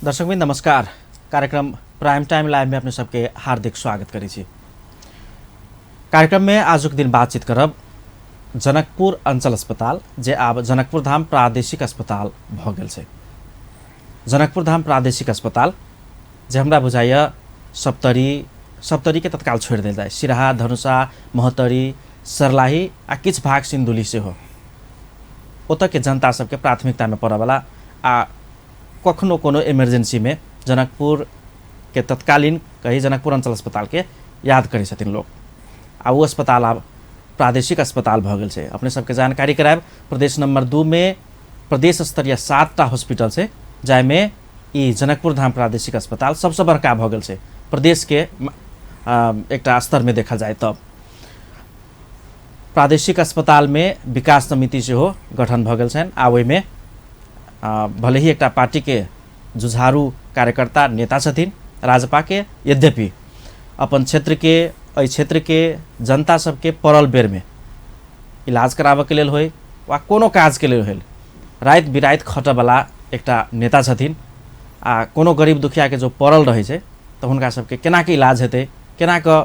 दर्शकवृन्द नमस्कार। कार्यक्रम prime time live में अपने सबके हार्दिक स्वागत करै छी। कार्यक्रम में आजुक दिन बातचीत करब जनकपुर अंचल अस्पताल, जे आब जनकपुर धाम प्रादेशिक अस्पताल भऽ गेल छै। जनकपुर धाम प्रादेशिक अस्पताल जे हमरा बुझाइए सप्तरी सप्तरीके तत्काल छोड़ि देल जाय, सिरहा, धनुषा, महोत्तरी, सर्लाही आ किछु भाग सिन्धुली सेहो ओतऽके जनता सबके प्राथमिकतामे पड़यवला आ कखनो कोनो इमरजेंसीमे जनकपुरके तत्कालीन कही जनकपुर अंचल अस्पतालके याद करै छथिन लोक। आ ओ अस्पताल आब प्रादेशिक अस्पताल भऽ गेल छै। अपने सबके जानकारी करायब, प्रदेश नंबर 2 में प्रदेश स्तरीय 7टा हॉस्पिटल छै, जाहिमे ई जनकपुर धाम प्रादेशिक अस्पताल सबसँ बड़का भऽ गेल छै प्रदेशके एकटा स्तरमे देखल जाय तब। प्रादेशिक अस्पतालमे विकास समिति सेहो गठन भऽ गेल छनि आ ओहिमे भले ही एकटा पार्टीके जुझारू कार्यकर्ता नेता छथिन राजपाके, यद्यपि अपन क्षेत्रके एहि क्षेत्रके जनता सबके पड़ल बेरमे इलाज कराबऽके लेल होइ वा कोनो काजके लेल होइ, राति बिराति खटऽवला एकटा नेता छथिन आ कोनो गरीब दुखियाके जो पड़ल रहै छै तऽ हुनका सबके केनाके इलाज हेतै, केनाके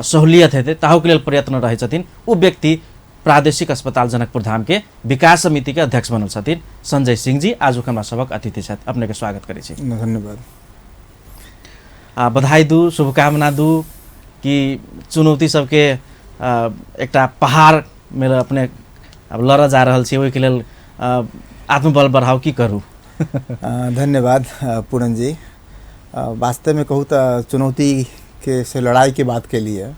सहूलियत हेतै, ताहूके लेल प्रयत्न रहै छथिन। ओ व्यक्ति प्रादेशिक अस्पताल जनकपुर धामके विकास समितिके अध्यक्ष बनल छथिन संजय सिंह जी आजुक हमरा सबक अतिथि छथि। अपनेके स्वागत करै छी। धन्यवाद। आ बधाई दू, शुभकामना दू कि चुनौती सबके एकटा पहाड़ में अपने अब लड़ऽ जा रहल छी, ओहिके लेल आत्मबल बढ़ाउ, की करू? धन्यवाद पूरन जी। वास्तव में कहू तऽ चुनौती के से लड़ाई के बात के लिए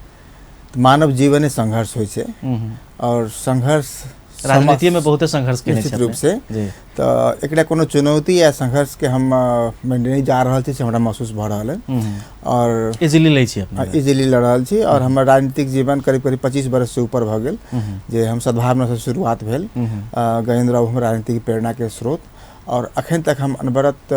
मानव जीवने संघर्ष होइ छै और संघर्ष राजनीति में बहुते संघर्ष केने निश्चित रूप से। तऽ एकरा कोनो चुनौती या संघर्ष के हम नहि जा रहल छी से हमरा महसूस भऽ रहल है और इजीली लै छी अपने, इजीली लऽ रहल छी। और हमर राजनीतिक जीवन करीब करीब 25 बरस से ऊपर भऽ गेल, जे हम सद्भावना से शुरुआत भेल। गजेंद्र बाबू हमर राजनीतिक प्रेरणा के स्रोत और अखन तक हम अनवरत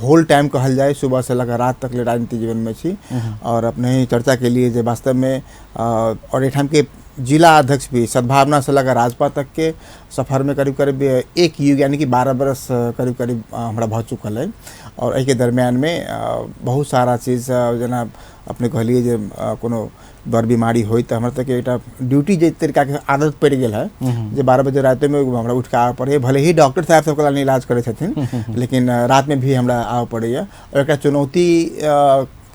होल टाइम कहल जाय सुबह से लगा रात तक ले राजनीतिक जीवन में छी। और अपने ही चर्चा के लिए जे वास्तव में और एठाम के जिला अध्यक्ष भी सद्भावना से लगा राजपा तक के सफर में करीब करीब एक युग यानी कि 12 बरस करीब करीब हमरा भऽ चुकल है। और एहिके दरमियान में बहुत सारा चीज जेना अपने कहलिए जे कोनो बड़ बीमारी होई तऽ हमरा तक एकटा ड्यूटी जे तरीका के आदत पड़ि गेल है जे 12 बजे राति में हमरा उठि कऽ आबऽ पड़ैए। भले ही डॉक्टर साहब सबके लेल इलाज करै छथिन लेकिन रात में भी हमरा आबऽ पड़ैए। और एकटा चुनौती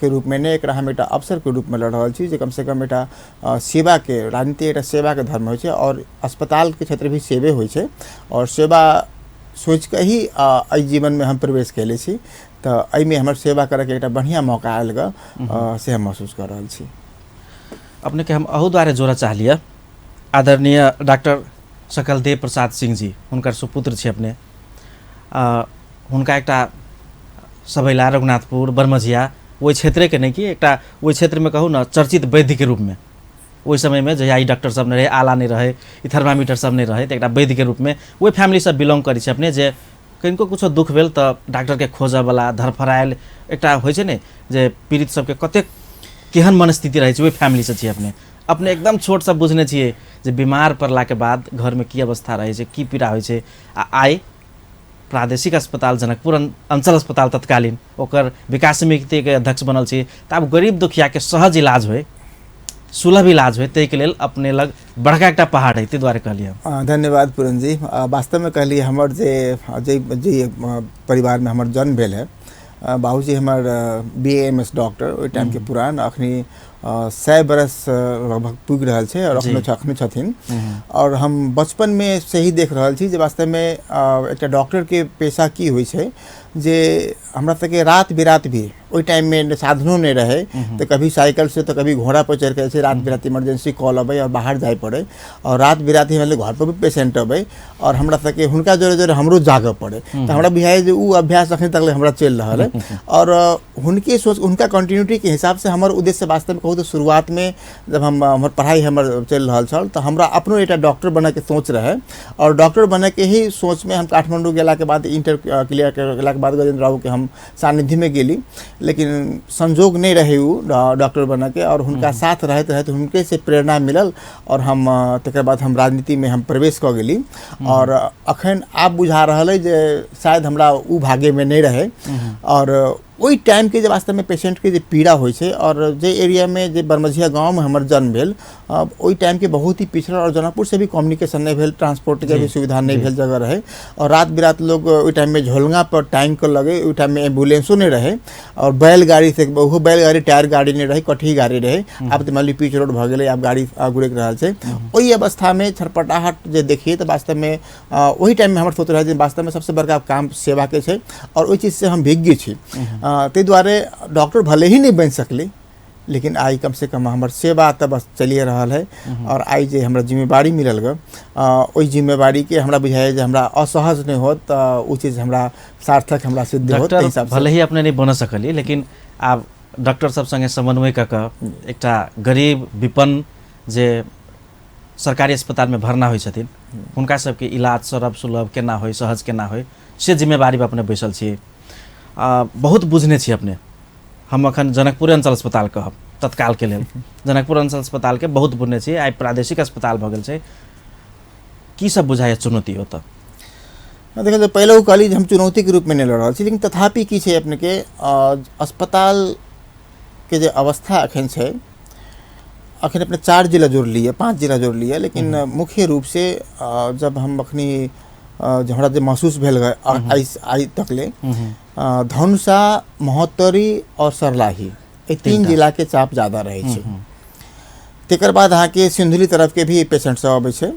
के रूप में नहि, एकरा हम एकटा अवसर के रूप में लऽ रहल छी जे कम से कम एकटा सेवा के, राजनीति एकटा सेवा के धर्म होइ छै और अस्पताल के क्षेत्र भी सेवे होइ छै और सेवा सोचि कऽ ही एहि जीवन में हम प्रवेश कयले छी। तऽ एहिमे हमर सेवा करैके एकटा बढ़िआँ मौका आयल गऽ से हम महसूस कऽ रहल छी। अपनेके हम अहू दुआरे जोड़ऽ चाहलियै, आदरणीय डॉक्टर सकलदेव प्रसाद सिंह जी हुनकर सुपुत्र छी अपने। हुनका एकटा सबैला, रघुनाथपुर, बरमझिया ओहि क्षेत्रेके नहि कि एकटा ओहि क्षेत्रमे कहू ने चर्चित वैद्यके रूपमे ओहि समयमे जहिया ई डॉक्टर सब नहि रहै, आला नहि रहै, ई थर्मामीटर सब नहि रहै, तऽ एकटा वैद्यके रूपमे ओहि फैमिलीसँ बिलोंग करै छै अपने, जे किनको कुछो दुख भेल तऽ डॉक्टरके खोजऽवला धरफड़ायल एकटा होइ छै ने जे पीड़ित सबके कतेक केहन मनस्थिति रहै छै, ओहि फैमिलीसँ छियै अपने। अपने एकदम छोटसँ बुझने छियै जे बीमार पड़लाके बाद घरमे की अवस्था रहै छै, की पीड़ा होइ छै। आ आइ प्रादेशिक अस्पताल जनकपुर अंचल अस्पताल तत्कालीन ओकर विकास समितिके अध्यक्ष बनल छी, तऽ आब गरीब दुखियाके सहज इलाज होइ, सुलभ इलाज होइ, ताहिके लेल अपने लग बड़का एकटा पहाड़ है, ताहि दुआरे कहलियै हम। धन्यवाद पूरन जी। वास्तवमे कहलियै हमर जे जे जे परिवारमे हमर जन्म भेल है, बाबूजी हमर BAMS doctor ओहि टाइमके पुरान, अखनी 100 बरस लगभग पुगि रहल छै और अखनो छथिन। और हम बचपनमे से ही देख रहल छी जे वास्तवमे एकटा डॉक्टरके पेशा की होइ छै, जे हमरा सबके रात बिरात भी ओहि टाइममे साधनो नहि रहै, तऽ कभी साइकिल से तऽ कभी घोड़ा पर चढ़ि कऽ रात बिरात इमरजेंसी कॉल अबै और बाहर जाय पड़ै और रात बिरात ही मतलब घर पर भी पेशेंट अबै और हमरा सबके हुनका जोरे जोरे हमरो जागऽ पड़ै। तऽ हमरा बुझाइए जे ओ अभ्यास अखन तक हमरा चलि रहल है और हुनके सोच, हुनका कंटिन्यूटी के हिसाब से हमर उद्देश्य वास्तव में कहू तऽ शुरुआतमे जब हम हमर पढ़ाइ हमर चलि रहल छल तऽ हमरा अपनो एकटा डॉक्टर बनयके सोच रहै आओर डॉक्टर बनयके ही सोचमे हम काठमाण्डू गेलाके बाद इंटर क्लियर केलाके बाद गजेन्द्र बाबूके हम सान्निध्यमे गेली, लेकिन संजोग नहि रहै ओ डॉक्टर बनयके आओर हुनका साथ रहैत रहैत हुनके से प्रेरणा मिलल आओर हम तकर बाद हम राजनीतिमे हम प्रवेश कऽ गेली। आओर अखन आब बुझा रहल अइ जे शायद हमरा ओ भाग्यमे नहि रहै। आओर ओहि टाइमके जे वास्तवमे पेशेंटके जे पीड़ा होइ छै आओर जे एरियामे जे बरमझिया गाँवमे हमर जन्म भेल ओहि टाइमके बहुत ही पिछड़ल आओर जनकपुरसँ भी कम्युनिकेशन नहि भेल, ट्रांसपोर्टके भी सुविधा नहि भेल जगह रहै आओर रात बिरात लोग ओहि टाइममे झोलङा पर टाँगि कऽ लगै, ओहि टाइममे एम्बुलेंसो नहि रहै आओर बैलगाड़ी से ओहो बैलगाड़ी टायर गाड़ी नहि रहै, कटही गाड़ी रहै। आब तऽ मान लिअ पिच रोड भऽ गेलै, आब गाड़ी गुड़कि रहल छै। ओहि अवस्थामे छटपटाहट जे देखियै तऽ वास्तवमे ओहि टाइममे हमर सोच रहै जे वास्तवमे सबसँ बड़का काम सेवाके छै आओर ओहि चीजसँ हम विज्ञ छी। ताहि दुआरे डॉक्टर भले ही नहि बनि सकली, लेकिन आइ कमसँ कम हमर सेवा तऽ बस चलिए रहल है। आओर आइ जे हमरा जिम्मेवारी मिलल गऽ ओहि जिम्मेवारीके हमरा बुझाइए जे हमरा असहज नहि होत तऽ ओ चीज हमरा सार्थक हमरा सिद्ध होत। डॉक्टर भले ही अपने नहि बन सकली, लेकिन आब डॉक्टर सब संगे समन्वय कऽ कऽ एकटा गरीब विपन्न जे सरकारी अस्पतालमे भर्ना होइ छथिन हुनका सबके इलाज सरल सुलभ केना होइ, सहज केना होइ, से जिम्मेवारीपर अपने बैसल छी। बहुत बुझने छी अपने। हम अखन जनकपुर अंचल अस्पताल कहब तत्कालके लेल, जनकपुर अंचल अस्पतालके बहुत बुझने छी, आइ प्रादेशिक अस्पताल भऽ गेल छै। की सब बुझाइए चुनौती ओतऽ? देखियौ, तऽ पहिले ओ कहली जे हम चुनौतीके रूपमे नहि लऽ रहल छी, लेकिन तथापि की छै अपनेके अस्पतालके जे अवस्था एखन छै, अखन अपने 4 जिला जोड़लियै, 5 जिला जोड़लियै, लेकिन मुख्य रूपसँ जब हम अखनी हमरा जे महसूस भेल आइ तकले धनुषा, महोत्तरी आओर सर्लाही एहि 3 जिलाके चाप ज्यादा रहै छै। तकर बाद अहाँके सिन्धुली तरफके भी पेशेंट सब अबै छै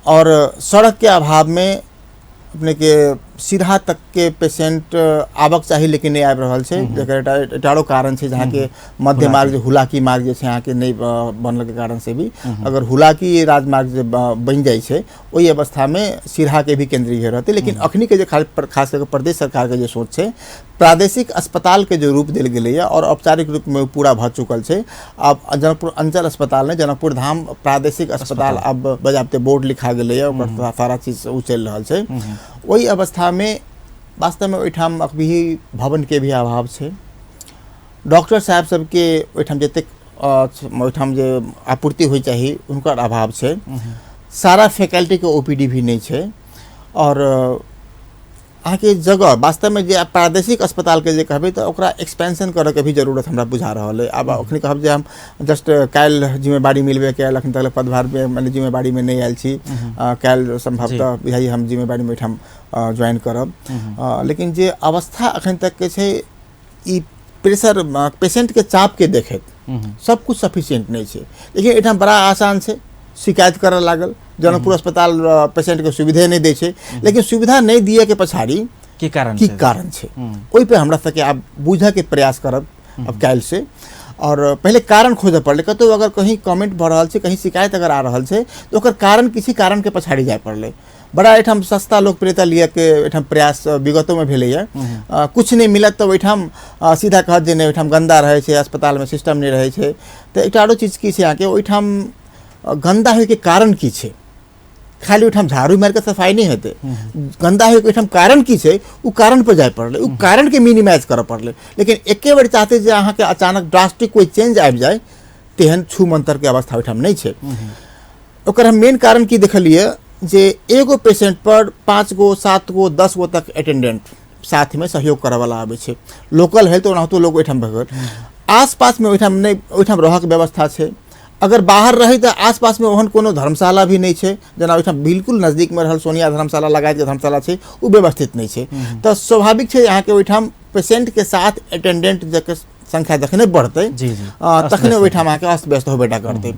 आओर सड़कके अभावमे अपनेके सिरहा तकके पेशेंट आबक चाही लेकिन नहि आबि रहल छै, जकर एकटा आरो कारण छै जहाँके मध्य मार्ग जे हुलाकी मार्ग जे छै अहाँके नहि बनलके कारण से भी अगर हुलाकी राजमार्ग जे बनि जाइ छै ओहि अवस्थामे सिरहाके भी केंद्रीय रहतै। लेकिन अखनीके जे खास करके प्रदेश सरकारके जे सोच छै, प्रादेशिक अस्पतालके जे रूप देल गेलैए आओर औपचारिक रूपमे ओ पूरा भऽ चुकल छै। आब जनकपुर अंचल अस्पताल नहि, जनकपुर धाम प्रादेशिक अस्पताल आब बजाबते बोर्ड लिखा गेलैए, ओकर सारा चीज ओ चलि रहल छै। ओहि अवस्थामे वास्तवमे ओहिठाम अभी भवनके भी अभाव छै, डॉक्टर साहेब सबके ओहिठाम जतेक ओहिठाम जे आपूर्ति होइ चाही हुनकर अभाव छै, सारा फैकल्टीके OPD भी नहि छै। आओर अहाँके जगह वास्तवमे जे प्रादेशिक अस्पतालके जे कहबै तऽ ओकरा एक्सपेंशन करऽके भी जरूरत हमरा बुझा रहल अइ। आब अखनी कहब जे हम जस्ट काल्हि जिम्मेवारी मिलबे कयल, अखन तक पदभारमे माने जिम्मेवारीमे नहि आयल छी, काल्हि सम्भवतः बुझाइए हम जिम्मेवारीमे ओहिठाम ज्वाइन करब, लेकिन जे अवस्था अखन तकके छै ई प्रेशर पेशेंटके चापके देखैत सब कुछ सफिशिएंट नहि छै। लेकिन एहिठाम बड़ा आसान छै, शिकायत करऽ लागल जनकपुर अस्पताल पेशेंटके सुविधे नहि दै छै, लेकिन सुविधा नहि दियैके पछाड़ी की कारण की कारण छै ओहिपर हमरा सबके आब बुझऽके प्रयास करब अब काल्हि से। आओर पहिले कारण खोजऽ पड़लै, कतहु अगर कहीं कमेंट भऽ रहल छै, कहीं शिकायत अगर आ रहल छै तऽ ओकर कारण किसी कारणके पछाड़ी जाय पड़लै। बड़ा एहिठाम सस्ता लोकप्रियता लियऽके एहिठाम प्रयास विगतोमे भेलैए। किछु नहि मिलत तऽ ओहिठाम सीधा कहत जे नहि ओहिठाम गन्दा रहै छै, अस्पतालमे सिस्टम नहि रहै छै। तऽ एकटा आरो चीज की छै अहाँके ओहिठाम गन्दा होइके कारण की छै, खाली ओहिठाम झाड़ू मारिके सफाइ नहि हेतै, गन्दा होइके ओहिठाम कारण की छै ओ कारणपर जाय पड़लै, ओ कारणके मिनिमाइज करऽ पड़लै। लेकिन एके बेर चाहतै जे अहाँके अचानक ड्रास्टिक कोइ चेंज आबि जाय, तेहन छू मंतरके अवस्था ओहिठाम नहि छै। ओकर हम मेन कारण की देखलियै जे एगो पेशेंट पर 5 गो 7 गो 10 गो तक अटेंडेंट साथमे सहयोग करऽवला आबै छै। लोकल है तऽ ओनाहितो लोक ओहिठाम भऽ गेल, आसपासमे ओहिठाम नहि, ओहिठाम रहऽके व्यवस्था छै। अगर बाहर रहै तऽ आसपासमे ओहन कोनो धर्मशाला भी नहि छै, जेना ओहिठाम बिल्कुल नजदीकमे रहल सोनिया धर्मशाला लगायतके धर्मशाला छै, ओ व्यवस्थित नहि छै। तऽ स्वाभाविक छै अहाँके ओहिठाम पेशेंटके साथ अटेंडेंट जकर संख्या जखने बढ़तै तखने ओहिठाम अहाँके अस्त व्यस्त होबेटा करतै।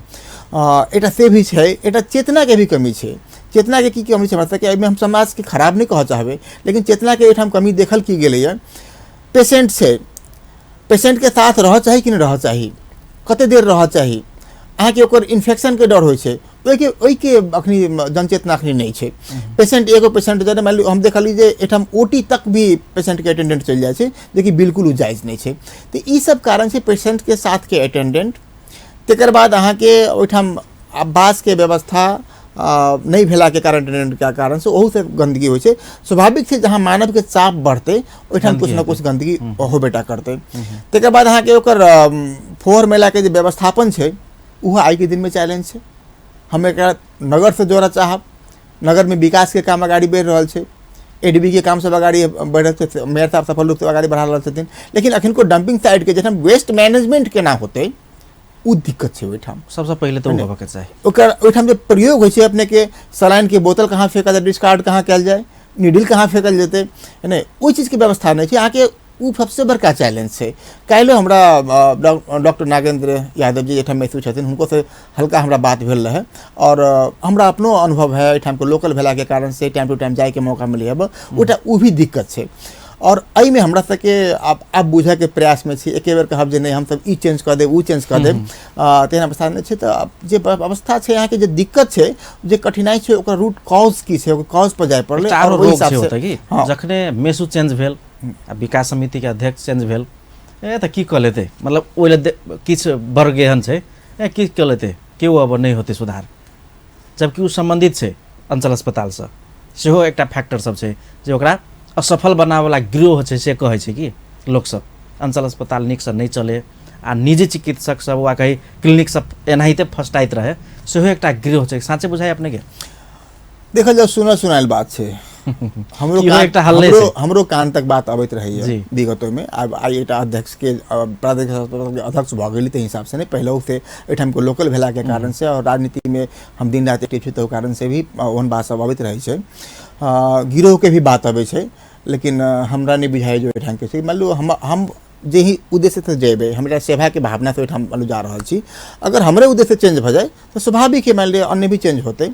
एकटा से भी छै, एकटा चेतनाके भी कमी छै। चेतनाके की कमी छै हमरा सबके, एहिमे हम समाजके खराब नहि कहऽ चाहबै, लेकिन चेतनाके ओहिठाम कमी देखल की गेलैए। पेशेंट छै, पेशेंटके साथ रहऽ चाही कि नहि रहऽ चाही, कते देर रहऽ चाही, अहाँके ओकर इन्फेक्शनके डर होइ छै, ओहिके ओहिके अखनी जनचेतना अखनी नहि छै। पेशेंट एगो पेशेंट जेना मानि लियौ हम देखलियै जे एहिठाम ओटी तक भी पेशेंटके अटेंडेंट चलि जाइ छै, जेकि बिल्कुल ओ जायज नहि छै। तऽ ई सब कारण छै पेशेंटके साथके अटेंडेंट। तकर बाद अहाँके ओहिठाम आवासके व्यवस्था नहि भेलाके कारण, अटेंडेंटके कारणसँ ओहूसँ गन्दगी होइ छै। स्वाभाविक छै जहाँ मानवके चाप बढ़तै ओहिठाम कुछ ने कुछ गन्दगी होबेटा करतै। तकर बाद अहाँके ओकर फोहर मैलाके जे व्यवस्थापन छै ओहो आइके दिनमे चैलेंज छै। हम एकरा नगरसँ जोड़ऽ चाहब, नगरमे विकासके काम अगाडि बढ़ि रहल छै, एडीबी के काम सब अगाडि बढ़ि रहल छै, मेयर साहब सफल रूपसँ अगाडि बढ़ा रहल छथिन, लेकिन अखनको डम्पिंग साइटके जखन वेस्ट मैनेजमेंट केना होतै ओ दिक्कत छै ओहिठाम। सबसँ पहिले तऽ ओ होबऽके चाही। ओकर ओहिठाम जे प्रयोग होइ छै अपनेके सलाइनके बोतल कहाँ फेकल जाय, डिस्कार्ड कहाँ कयल जाय, नीडल कहाँ फेकल जेतै, नहि ओहि चीजके व्यवस्था नहि छै अहाँके। ओ सबसँ बड़का चैलेंज छै। काल्हिओ हमरा डॉक्टर नागेन्द्र यादव जी एहिठाम मैसूर छथिन, हुनकोसँ हल्का हमरा बात भेल रहै आओर हमरा अपनो अनुभव है एहिठामके लोकल भेलाके कारणसँ टाइम टू टाइम जाइके मौका मिलै है, ओहिटा ओ भी दिक्कत छै। आओर एहिमे हमरा सबके आब बुझऽके प्रयासमे छी। एके बेर कहब जे नहि हमसब ई चेंज कऽ देब ओ चेंज कऽ देब तेहन अवस्था नहि छै। तऽ जे अवस्था छै अहाँके, जे दिक्कत छै, जे कठिनाइ छै, ओकर रूट कॉज की छै, ओकर कॉज पर जाय पड़लै। आओर ओहि हिसाबसँ जखने मेसु चेंज भेल आ विकास समितिके अध्यक्ष चेंज भेल, ए तऽ की कऽ लेतै, मतलब ओहि लए किछु वर्ग एहन छै ए की कऽ लेतै, केओ अब नहि होतै सुधार, जबकि ओ सम्बन्धित छै अञ्चल अस्पतालसँ। सेहो एकटा फैक्टर सब छै जे ओकरा असफल बनाबैवला गिरोह छै, से कहै छै कि लोकसब अञ्चल अस्पताल नीकसँ नहि चलै आ निजी चिकित्सक सब वा कही क्लिनिक सब एनाहिते फसटाइत रहै, सेहो एकटा गिरोह छै। साँचे बुझाइ अपनेके? देखल जाउ सुनल सुनायल बात छै। हमरो इहो एकटा हल्ले छै। हमरो कान तक बात अबैत रहैए विगतोमे। आब आइ एकटा अध्यक्षके प्रादेशिक अस्पतालके अध्यक्ष भऽ गेली ताहि हिसाबसँ नहि, पहिलहुसँ एहिठामके लोकल भेलाके कारणसँ आओर राजनीतिमे हम दिन राति एक्टिव छी ताहि कारणसँ भी ओहन बात सब अबैत रहै छै। गिरोहके भी बात अबै छै, लेकिन हमरा नहि बुझाइए जे ओहिठामके छै। मानि लियौ हम जे ही उद्देश्यसँ जेबै, हमरा सेवाके भावनासँ ओहिठाम मानि लियौ जा रहल छी, अगर हमरे उद्देश्य चेंज भऽ जाय तऽ स्वाभाविक है मानि लिअ अन्य भी चेंज होतै,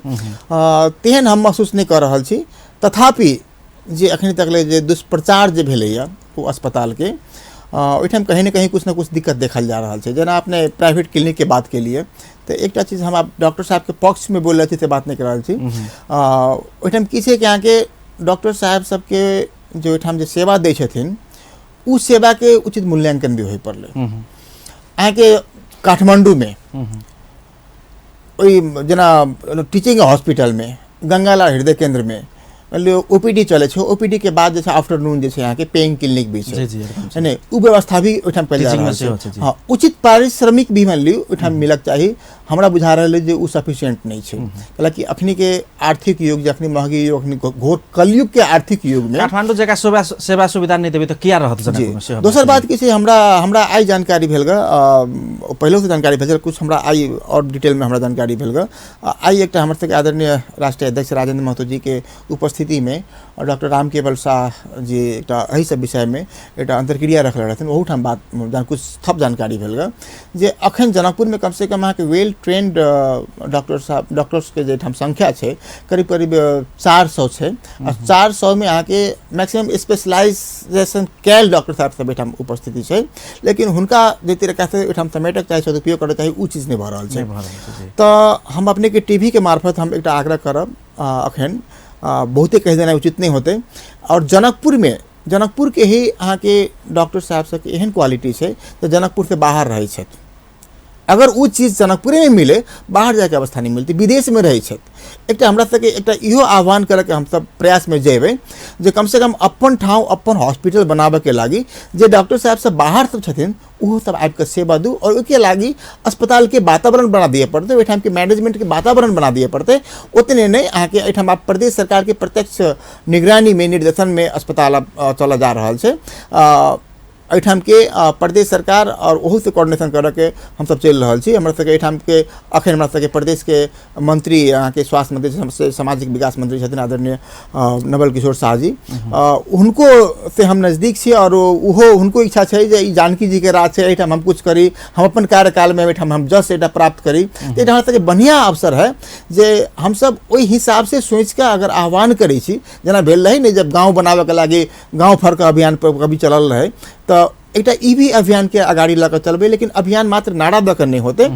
तेहन हम महसूस नहि कऽ रहल छी। तथापि जे अखन तक ले जे दुष्प्रचार जे भेलैए ओ अस्पतालके, ओहिठाम कहीं ने कहीं कुछ ने कुछ दिक्कत देखल जा रहल छै। जेना अपने प्राइवेट क्लिनिकके बात केलियै तऽ एकटा चीज हम आब डॉक्टर साहबके पक्षमे बोलि रहल छी से बात नहि कऽ रहल छी। ओहिठाम की छै कि अहाँके डॉक्टर साहेब सबके जे ओहिठाम जे सेवा दै छथिन ओ सेवाके उचित मूल्यांकन भी होय पड़लै। अहाँके काठमाण्डूमे ओहि जेना टीचिंग हॉस्पिटलमे गंगालाल हृदय केन्द्रमे ओपीडी चलै छै, ओपीडी के बाद जे छै आफ्टरनून जे छै अहाँके पेइंग क्लिनिक भी छै, नहि ओ व्यवस्था भी ओहिठाम कयल जा रहल छै। हँ, उचित पारिश्रमिक भी मानि लियौ ओहिठाम मिलक चाही। हमरा बुझा रहल अइ जे ओ सफिशियंट नहि छै, हालाँकि अखनी के आर्थिक युग जे अखनी महगी युग, अखनी घोर कलयुग के आर्थिक युग में काठमाडौँ जकाँ सेवा सेवा सुविधा नहि देबै तऽ किया रहत जनकपुरमे? सेहो दोसर बात की छै, हमरा हमरा आइ जानकारी भेल ग, पहिलोसँ जानकारी भेल छल कुछ, हमरा आइ आओर डिटेलमे हमरा जानकारी भेल ग। आइ एकटा हमर सबके आदरणीय राष्ट्रीय अध्यक्ष राजेंद्र महतो जी के उपस्थितिमे डॉक्टर रामकेवल शाह जी एकटा एहि सब विषयमे एकटा अन्तर्क्रिया रखले रहथिन, ओहूठाम बात कुछ थप जानकारी भेल ग जे अखन जनकपुरमे कमसँ कम अहाँके वेल ट्रेंड डॉक्टर साहब डॉक्टर्सके जे एहिठाम संख्या छै करीब करीब 400 छै, आ 400मे अहाँके मैक्सिमम स्पेशलाइजेशन कयल डॉक्टर साहब सब एहिठाम उपस्थिति छै, लेकिन हुनका जे तरीकासँ ओहिठाम समेटक चाही, सदुपयोग करऽ चाही, ओ चीज नहि भऽ रहल छै। तऽ हम अपनेके टीवीके मार्फत हम एकटा आग्रह करब, अखन बहुते कहि देनाइ उचित नहि होतै, आओर जनकपुरमे जनकपुरके ही अहाँके डॉक्टर साहब सबके एहन क्वालिटी छै तऽ जनकपुरसँ बाहर रहै छथि, अगर ओ चीज जनकपुरेमे मिले बाहर जाइके अवस्था नहि मिलतै, विदेशमे रहै छथि। एकटा हमरा सबके एकटा इहो आह्वान करऽके हमसब प्रयासमे जेबै जे कमसँ कम अपन ठाउँ अपन हॉस्पिटल बनाबऽके लागि जे डॉक्टर साहब सब बाहर सब छथिन ओहो सब आबिकऽ सेवा दू, आओर ओहिके लागि अस्पतालके वातावरण बना दिअ पड़तै, ओहिठामके मैनेजमेंटके वातावरण बना दिअ पड़तै। ओतने नहि अहाँके एहिठाम आब प्रदेश सरकारके प्रत्यक्ष निगरानीमे निर्देशनमे अस्पताल आब चलऽ जा रहल छै। एहिठामके प्रदेश सरकार आओर ओहूसँ कोऑर्डिनेशन करऽके हमसब चलि रहल छी। हमरा सबके एहिठामके अखन हमरा सबके प्रदेशके मंत्री अहाँके स्वास्थ्य मंत्री सामाजिक विकास मंत्री छथिन आदरणीय नवल किशोर शाह जी, हुनको से हम नजदीक छी आओर ओहो हुनको इच्छा छै जे ई जानकी जीके राज छै, एहिठाम हम कुछ करी, हम अपन कार्यकालमे एहिठाम हम जस एकटा प्राप्त करी। तऽ एहिठाम हमरा सबके बढ़िआँ अवसर है जे हमसब ओहि हिसाबसँ सोचिकऽ अगर आह्वान करै छी, जेना भेल रहै ने जब गाँव बनाबऽके लागि गाँव फर्क अभियान पर कभी चलल रहै, तऽ एकटा ई भी अभियानके अगाडि लऽ कऽ चलबै, लेकिन अभियान मात्र नारा दऽ कऽ नहि होतै,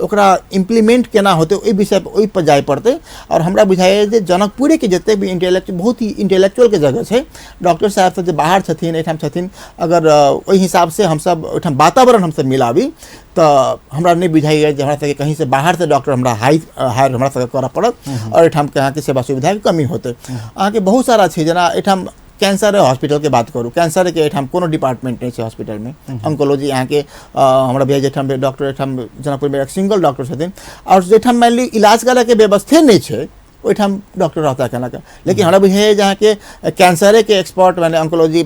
ओकरा इम्प्लीमेंट केना होतै ओहि विषय पर ओहि पर जाय पड़तै। आओर हमरा बुझाइए जे जनकपुरेके जतेक भी इंटेलेक्ट बहुत ही इंटेलेक्चुअलके जगह छै, डॉक्टर साहब सब जे बाहर छथिन एहिठाम छथिन, अगर ओहि हिसाबसँ हमसब ओहिठाम वातावरण हमसब मिलाबी तऽ हमरा नहि बुझाइए जे हमरा सबके कहींसँ बाहरसँ डॉक्टर हमरा हायर हमरा सबके करऽ पड़त आओर एहिठामके अहाँके सेवा सुविधाके कमी होतै। अहाँके बहुत सारा छै, जेना एहिठाम कैंसर हॉस्पिटलके बात करू, कैंसरके एहिठाम कोनो डिपार्टमेंट नहि छै हॉस्पिटलमे। ऑन्कोलॉजी अहाँके हमरा बुझाइए एहिठाम डॉक्टर एहिठाम जनकपुरमे एक सिंगल डॉक्टर छथिन, आओर जाहिठाम मानि लिअ इलाज करैके व्यवस्थे नहि छै ओहिठाम डॉक्टर रहता केना कऽ। लेकिन हमरा बुझाइए जे अहाँके कैंसरेके एक्सपर्ट माने ऑन्कोलॉजी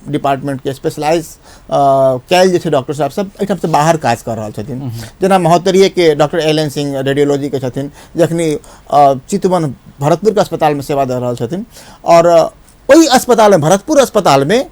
डिपार्टमेंटके स्पेशलाइज कयल जे छै डॉक्टर साहब सब एहिठामसँ बाहर काज कऽ रहल छथिन। जेना महोत्तरीके डॉक्टर एल एन सिंह रेडियोलॉजीके छथिन, जखनी चितवन भरतपुरके अस्पतालमे सेवा दऽ रहल छथिन, आओर ओहि अस्पतालमे भरतपुर अस्पतालमे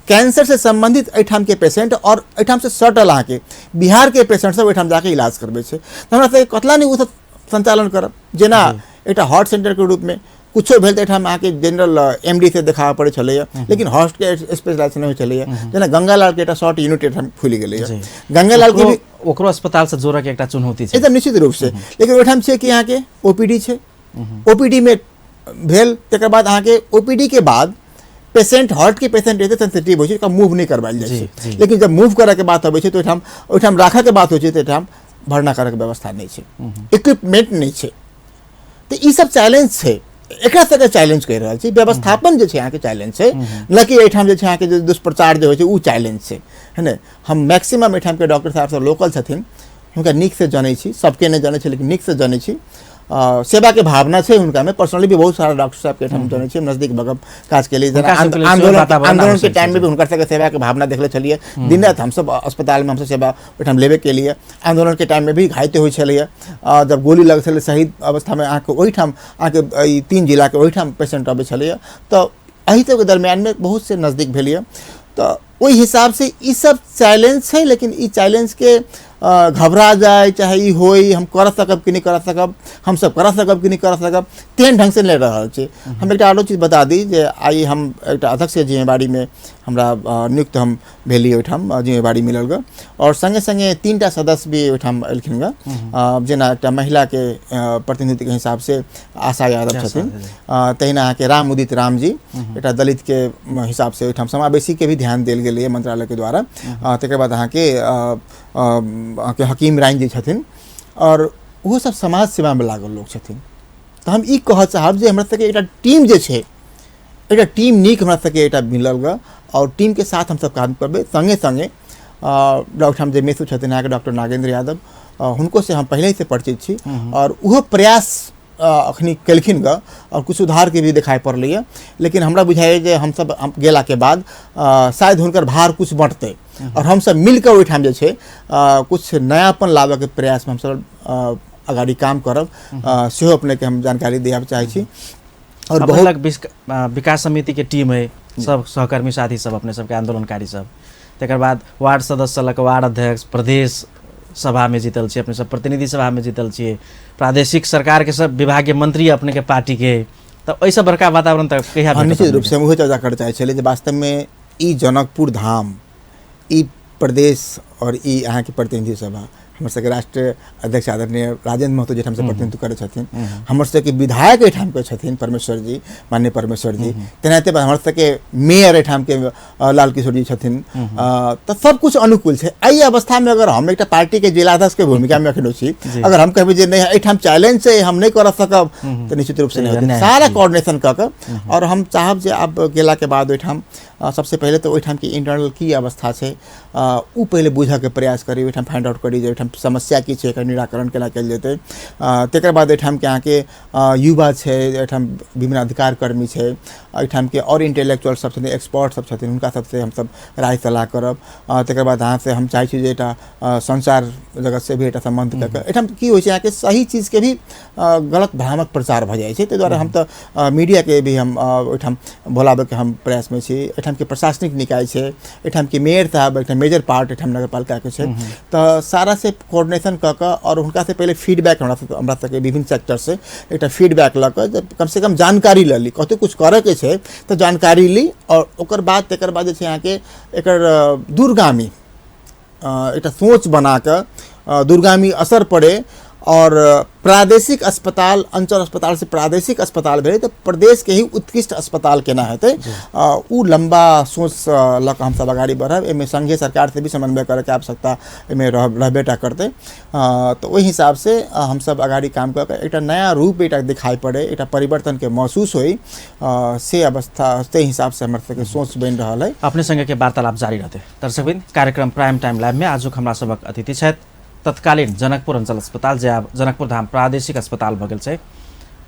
कैंसर से संबंधित एहिठामके पेशेंट और एहिठामसँ सटल अहाँके बिहारके पेशेंट सब ओहिठाम जाके इलाज करबै छै। तऽ हमरा सबके कतला नहि ओ सब संचालन करब, जेना एकटा हार्ट सेंटरके रूपमे कुछो भेल तऽ एहिठाम अहाँके जनरल एम डी से देखाबऽ पड़ै छलैए, लेकिन हार्टके स्पेशलाइजेशन होइ छलैए। जेना गंगालालके एकटा शॉर्ट यूनिट एहिठाम खुलि गेलैए, गंगालालके भी ओकरो अस्पतालसँ जोड़ऽके एकटा चुनौती छै एकदम निश्चित रूपसँ। लेकिन ओहिठाम छै कि अहाँके ओ पी डी छै, ओ पी डी मे भेल, तकर बाद अहाँके ओ पी डी के बाद पेशेंट हार्ट के पेशेंट एते सेंसिटिव होइ छै ओकरा मूव नहि करवायल जाइ छै, लेकिन जब मूव करऽके बात अबै छै तऽ ओहिठाम राखऽके बात होइ छै तऽ एहिठाम भरना करऽके व्यवस्था नहि छै, इक्विपमेंट नहि छै। तऽ ई सब चैलेंज छै, एकरा सबके चैलेंज कहि रहल छी। व्यवस्थापन जे छै अहाँके चैलेंज छै, न कि एहिठाम जे छै अहाँके जे दुष्प्रचार जे होइ छै ओ चैलेंज छै, है ने। हम मैक्सिमम एहिठामके डॉक्टर साहब सब लोकल छथिन, हुनका नीकसँ जनै छी, सबके नहि जनै छी लेकिन नीकसँ जनै छी। सेवाके भावना छै हुनकामे, पर्सनली भी बहुत सारा डॉक्टर साहबके हम जनै छी, नजदीक भऽ कऽ काज केलियै। जेना आंदोलनके टाइममे भी हुनकर सबके सेवाके भावना देखले छलियै, दिन राति हमसब अस्पतालमे हमसब सेवा ओहिठाम लेबे केलियै। आंदोलनके टाइममे भी घायते होइ छलैए, जब गोली लगै छलै शहीद अवस्थामे अहाँके ओहिठाम अहाँके ई 3 जिलाके ओहिठाम पेशेंट अबै छलैए। तऽ एहि सबके दरमियानमे बहुत से नजदीक भेलियै, तऽ ओहि हिसाबसँ ई सब चैलेंज छै। लेकिन ई चैलेंजके घबरा जाय चाहे ई होइ हम कर सकब कि नहि कर सकब, हमसब कर सकब कि नहि कर सकब, तेहन ढङ्गसँ नहि रहल छै। हम एकटा आरो चीज बता दी जे आइ हम एकटा अध्यक्षके जिम्मेवारीमे हमरा नियुक्त हम भेली, ओहिठाम जिम्मेवारी मिलल गऽ, आओर सङ्गे सङ्गे 3टा सदस्य भी ओहिठाम एलखिन गऽ। जेना एकटा महिलाके प्रतिनिधिके हिसाबसँ आशा यादव छथिन, तहिना अहाँके राम उदित राम जी एकटा दलितके हिसाबसँ ओहिठाम समावेशीके भी ध्यान देल गेलैए मंत्रालयके द्वारा। तकर बाद अहाँके अहाँके हकीम राइन जी छथिन, आओर ओहो सब समाज सेवामे लागल लोक छथिन। तऽ हम ई कहऽ चाहब जे हमरा सबके एकटा टीम जे छै, एकटा टीम नीक हमरा सबके एकटा मिलल गऽ, आओर टीमके साथ हमसब काम करबै। सङ्गे सङ्गे डॉक्टर जे मेसु छथिन अहाँके डॉक्टर नागेन्द्र यादव, हुनको से हम पहिलेसँ परिचित छी, आओर ओहो प्रयास अखनी केलखिन गऽ, आओर किछु सुधारके भी देखाइ पड़लैए। लेकिन हमरा बुझाइए जे हमसब गेलाके बाद शायद हुनकर भार किछु बँटतै, आओर हमसब मिलकऽ ओहिठाम जे छै किछु नयापन लाबऽके प्रयासमे हमसब अगाडि काम करब, सेहो अपनेके हम जानकारी दियाबऽ चाहै छी। और बहुत विकास समिति के टीम है, सब सहकर्मी साथी सब अपने सबके आंदोलनकारी सब, तकर बाद वार्ड सदस्य लऽ कऽ वार्ड अध्यक्ष, प्रदेश सभामे जीतल छियै अपने सब, प्रतिनिधि सभामे जीतल छियै, प्रादेशिक सरकारके सब विभागीय मंत्री अपने के पार्टी के, तऽ एहिसँ बड़का वातावरण तऽ कहिया? निश्चित रूपसँ हम ओहो चर्चा करऽ चाहै छलियै जे वास्तवमे ई जनकपुर धाम, ई प्रदेश और ई अहाँके प्रतिनिधि सभा, हमर सबके राष्ट्रीय अध्यक्ष आदरणीय राजेंद्र महतो जी हमसब प्रतिनिधित्व करै छथिन, हमर सबके विधायक एहिठामके छथिन परमेश्वर जी, माननीय परमेश्वर जी, तेनाहिते हमर सबके मेयर एहिठामके लाल किशोर जी छथिन, तऽ सब कुछ अनुकूल छै। एहि अवस्थामे अगर हम एकटा पार्टीके जिलाध्यक्षके भूमिकामे एखनो छी, अगर हम कहबै जे नहि एहिठाम चैलेंज छै हम नहि करऽ सकब, तऽ निश्चित रूपसँ नहि होतै। सारा कोऑर्डिनेशन कऽ कऽ, आओर हम चाहब जे आब गेलाके बाद ओहिठाम सबसँ पहिले तऽ ओहिठामके इंटरनल की अवस्था छै ओ पहिले बुझऽके प्रयास करी, ओहिठाम फाइंड आउट करी जे ओहिठाम समस्या की छै, एकर निराकरण केना कयल जेतै। तकर बाद एहिठामके अहाँके युवा छै, एहिठाम विभिन्न अधिकार कर्मी छै, एहिठामके आओर इंटेलेक्चुअल सब छथिन, एक्सपर्ट सब छथिन, हुनका सबसँ हमसब राय सलाह करब। तकर बाद अहाँसँ हम चाहै छी जे एकटा संचार जगतसँ भी एकटा सम्बन्ध कऽ कऽ एहिठाम की होइ छै अहाँके सही चीजके भी गलत भ्रामक प्रचार भऽ जाइ छै, ताहि दुआरे हम तऽ मीडियाके भी हम ओहिठाम बोलाबैके हम प्रयासमे छी। एहिठामके प्रशासनिक निकाय छै, एहिठामके मेयर साहब एकटा मेजर पार्ट एहिठाम नगरपालिकाके छै, तऽ सारा से कोऑर्डिनेशन कऽ कऽ आओर हुनकासँ पहिले फीडबैक हमरा सबके विभिन्न सेक्टरसँ एकटा फीडबैक लऽ कऽ कमसँ कम जानकारी लऽ ली, कतहु किछु करऽके छै तऽ जानकारी ली आओर ओकर बाद तकर बाद जे छै अहाँके एकर दूरगामी एकटा सोच बना कऽ दूरगामी असर पड़े और प्रादेशिक अस्पताल, अंचल अस्पताल से प्रादेशिक अस्पताल भेलै तऽ प्रदेशके ही उत्कृष्ट अस्पताल केना हेतै, ओ लम्बा सोच लऽ कऽ हमसब अगाडि बढ़ब। एहिमे संघीय सरकार से भी समन्वय करैके आवश्यकता एहिमे रहबे टा करतै। तऽ ओहि हिसाबसँ हमसब अगाडि काम कऽ कऽ एकटा नया रूप एकटा दिखाइ पड़े, एकटा परिवर्तनके महसूस होइ, से अवस्था ताहि हिसाबसँ हमर सबके सोच बनि रहल है। अपने संगे वार्तालाप जारी रहतै। दर्शकवृन्द, कार्यक्रम प्राइम टाइम लाइव में आजुक हमरा सबक अतिथि छथि तत्कालीन जनकपुर अंचल अस्पताल, जे आब जनकपुर धाम प्रादेशिक अस्पताल भऽ गेल छै,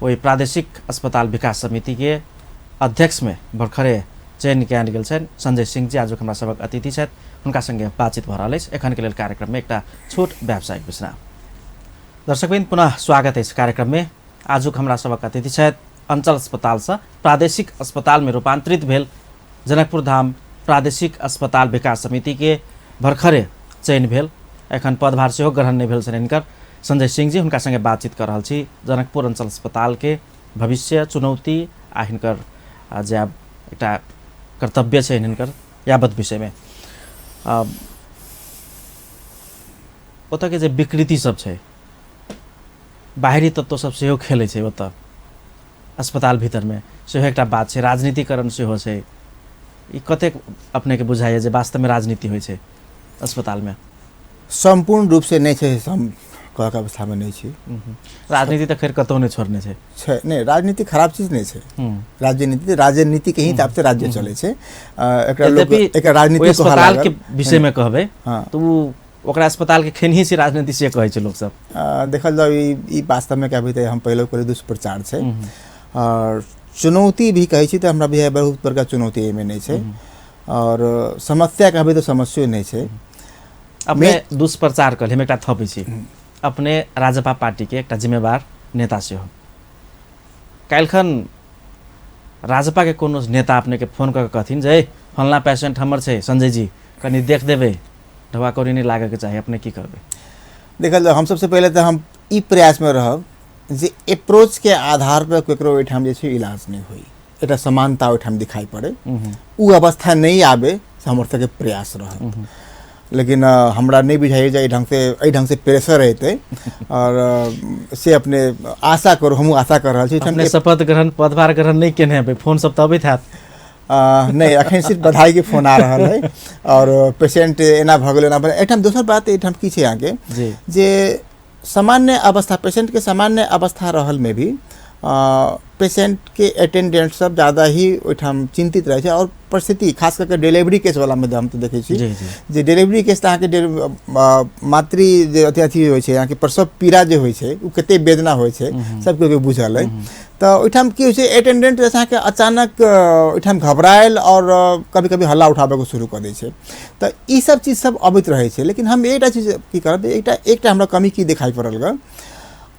ओहि प्रादेशिक अस्पताल विकास समितिके अध्यक्षमे भर्खरे चयन कयल गेल छनि संजय सिंह जी आजुक हमरा सबक अतिथि छथि। हुनका संगे बातचीत भऽ रहल अछि। एखनके लेल कार्यक्रममे एकटा छोट व्यावसायिक विश्राम। दर्शकवृन्द, पुनः स्वागत अछि कार्यक्रममे। आजुक हमरा सबक अतिथि छथि अंचल अस्पतालसँ प्रादेशिक अस्पतालमे रूपान्तरित भेल जनकपुर धाम प्रादेशिक अस्पताल विकास समितिके भर्खरे चयन भेल, एखन पदभार सेहो ग्रहण नहि भेल छनि हिनकर, संजय सिंह जी। हुनका संगे बातचीत कऽ रहल छी जनकपुर अंचल अस्पतालके भविष्य, चुनौती आ हिनकर जे आब एकटा कर्तव्य छै हिनकर यावत विषयमे। ओतऽके जे विकृति सब छै, बाहरी तत्व सब सेहो खेलै छै ओतऽ अस्पताल भीतरमे, सेहो एकटा बात छै, राजनीतिकरण सेहो छै। ई कतेक अपनेके बुझाइए जे वास्तवमे राजनीति होइ छै अस्पतालमे? सम्पूर्ण रूपसँ नहि छै, हम कहऽके अवस्थामे नहि छी। राजनीति तऽ खैर कतहु नहि छोड़ने छै। छै नहि, राजनीति खराब चीज नहि छै। राजनीति राजनीतिके ही हिसाबसँ राज्य चलै छै। एकरा लोक एकरा राजनीति अस्पतालके विषयमे कहबै तऽ ओ ओकरा अस्पतालके खेनही से राजनीति से कहै छै लोक सब। देखल जाउ ई वास्तवमे कहबै तऽ हम पहिले कहली दुष्प्रचार छै और चुनौती भी कहै छी तऽ हमरा भी बहुत बड़का चुनौती एहिमे नहि छै और समस्या कहबै तऽ समस्यो नहि छै। अपने दुष्प्रचार कहली, हम एकटा थपै छी, अपने राजपा पार्टीके एकटा जिम्मेवार नेता सेहो। काल्हिखन राजपाके कोनो नेता अपनेके फोन कऽ के कहथिन जे फल्लाँ पेशेंट हमर छै संजय जी, कनि देख देबै, ढोआ कौड़ी नहि लागैके चाही, अपने की करबै? देखल जाउ, हम सबसँ पहिले तऽ हम ई प्रयासमे रहब जे अप्रोचके आधार पर ककरो ओहिठाम जे छै इलाज नहि होइ, एकटा समानता ओहिठाम दिखाई पड़े, ओ अवस्था नहि आबे से हमर सबके प्रयास रहत। लेकिन हमरा नहि बुझाइए जे एहि ढङ्गसँ प्रेशर हेतै और से अपने आशा करू, हमहूँ आशा कऽ रहल छी। अपने शपथ ग्रहण पदभार ग्रहण नहि केने हेबै, फोन सब तऽ अबैत हैत? नहि, एखन सिर्फ बधाईके फोन आ रहल है और पेशेंट एना भऽ गेल एना भऽ गेल। एहिठाम दोसर बात एहिठाम की छै अहाँके जे सामान्य अवस्था पेशेंटके सामान्य अवस्था रहलमे भी पेशेंटके अटेंडेंट सब ज़्यादा ही ओहिठाम चिन्तित रहै छै और परिस्थिति खास करके डिलीवरी केस वालामे हम तऽ देखै छी जे डिलीवरी केस तऽ अहाँके मातृ जे अथी अथी होइ छै, अहाँके प्रसव पीड़ा जे होइ छै ओ कते वेदना होइ छै सबके बुझल अइ। तऽ ओहिठाम की होइ छै अटेंडेंट जे अहाँके अचानक ओहिठाम घबरायल और कभी कभी हल्ला उठाबैके शुरू कऽ दै छै। तऽ ई सब चीज सब अबैत रहै छै। लेकिन हम एकटा चीज की करब, एकटा एकटा हमरा कमी की देखाइ पड़ल गऽ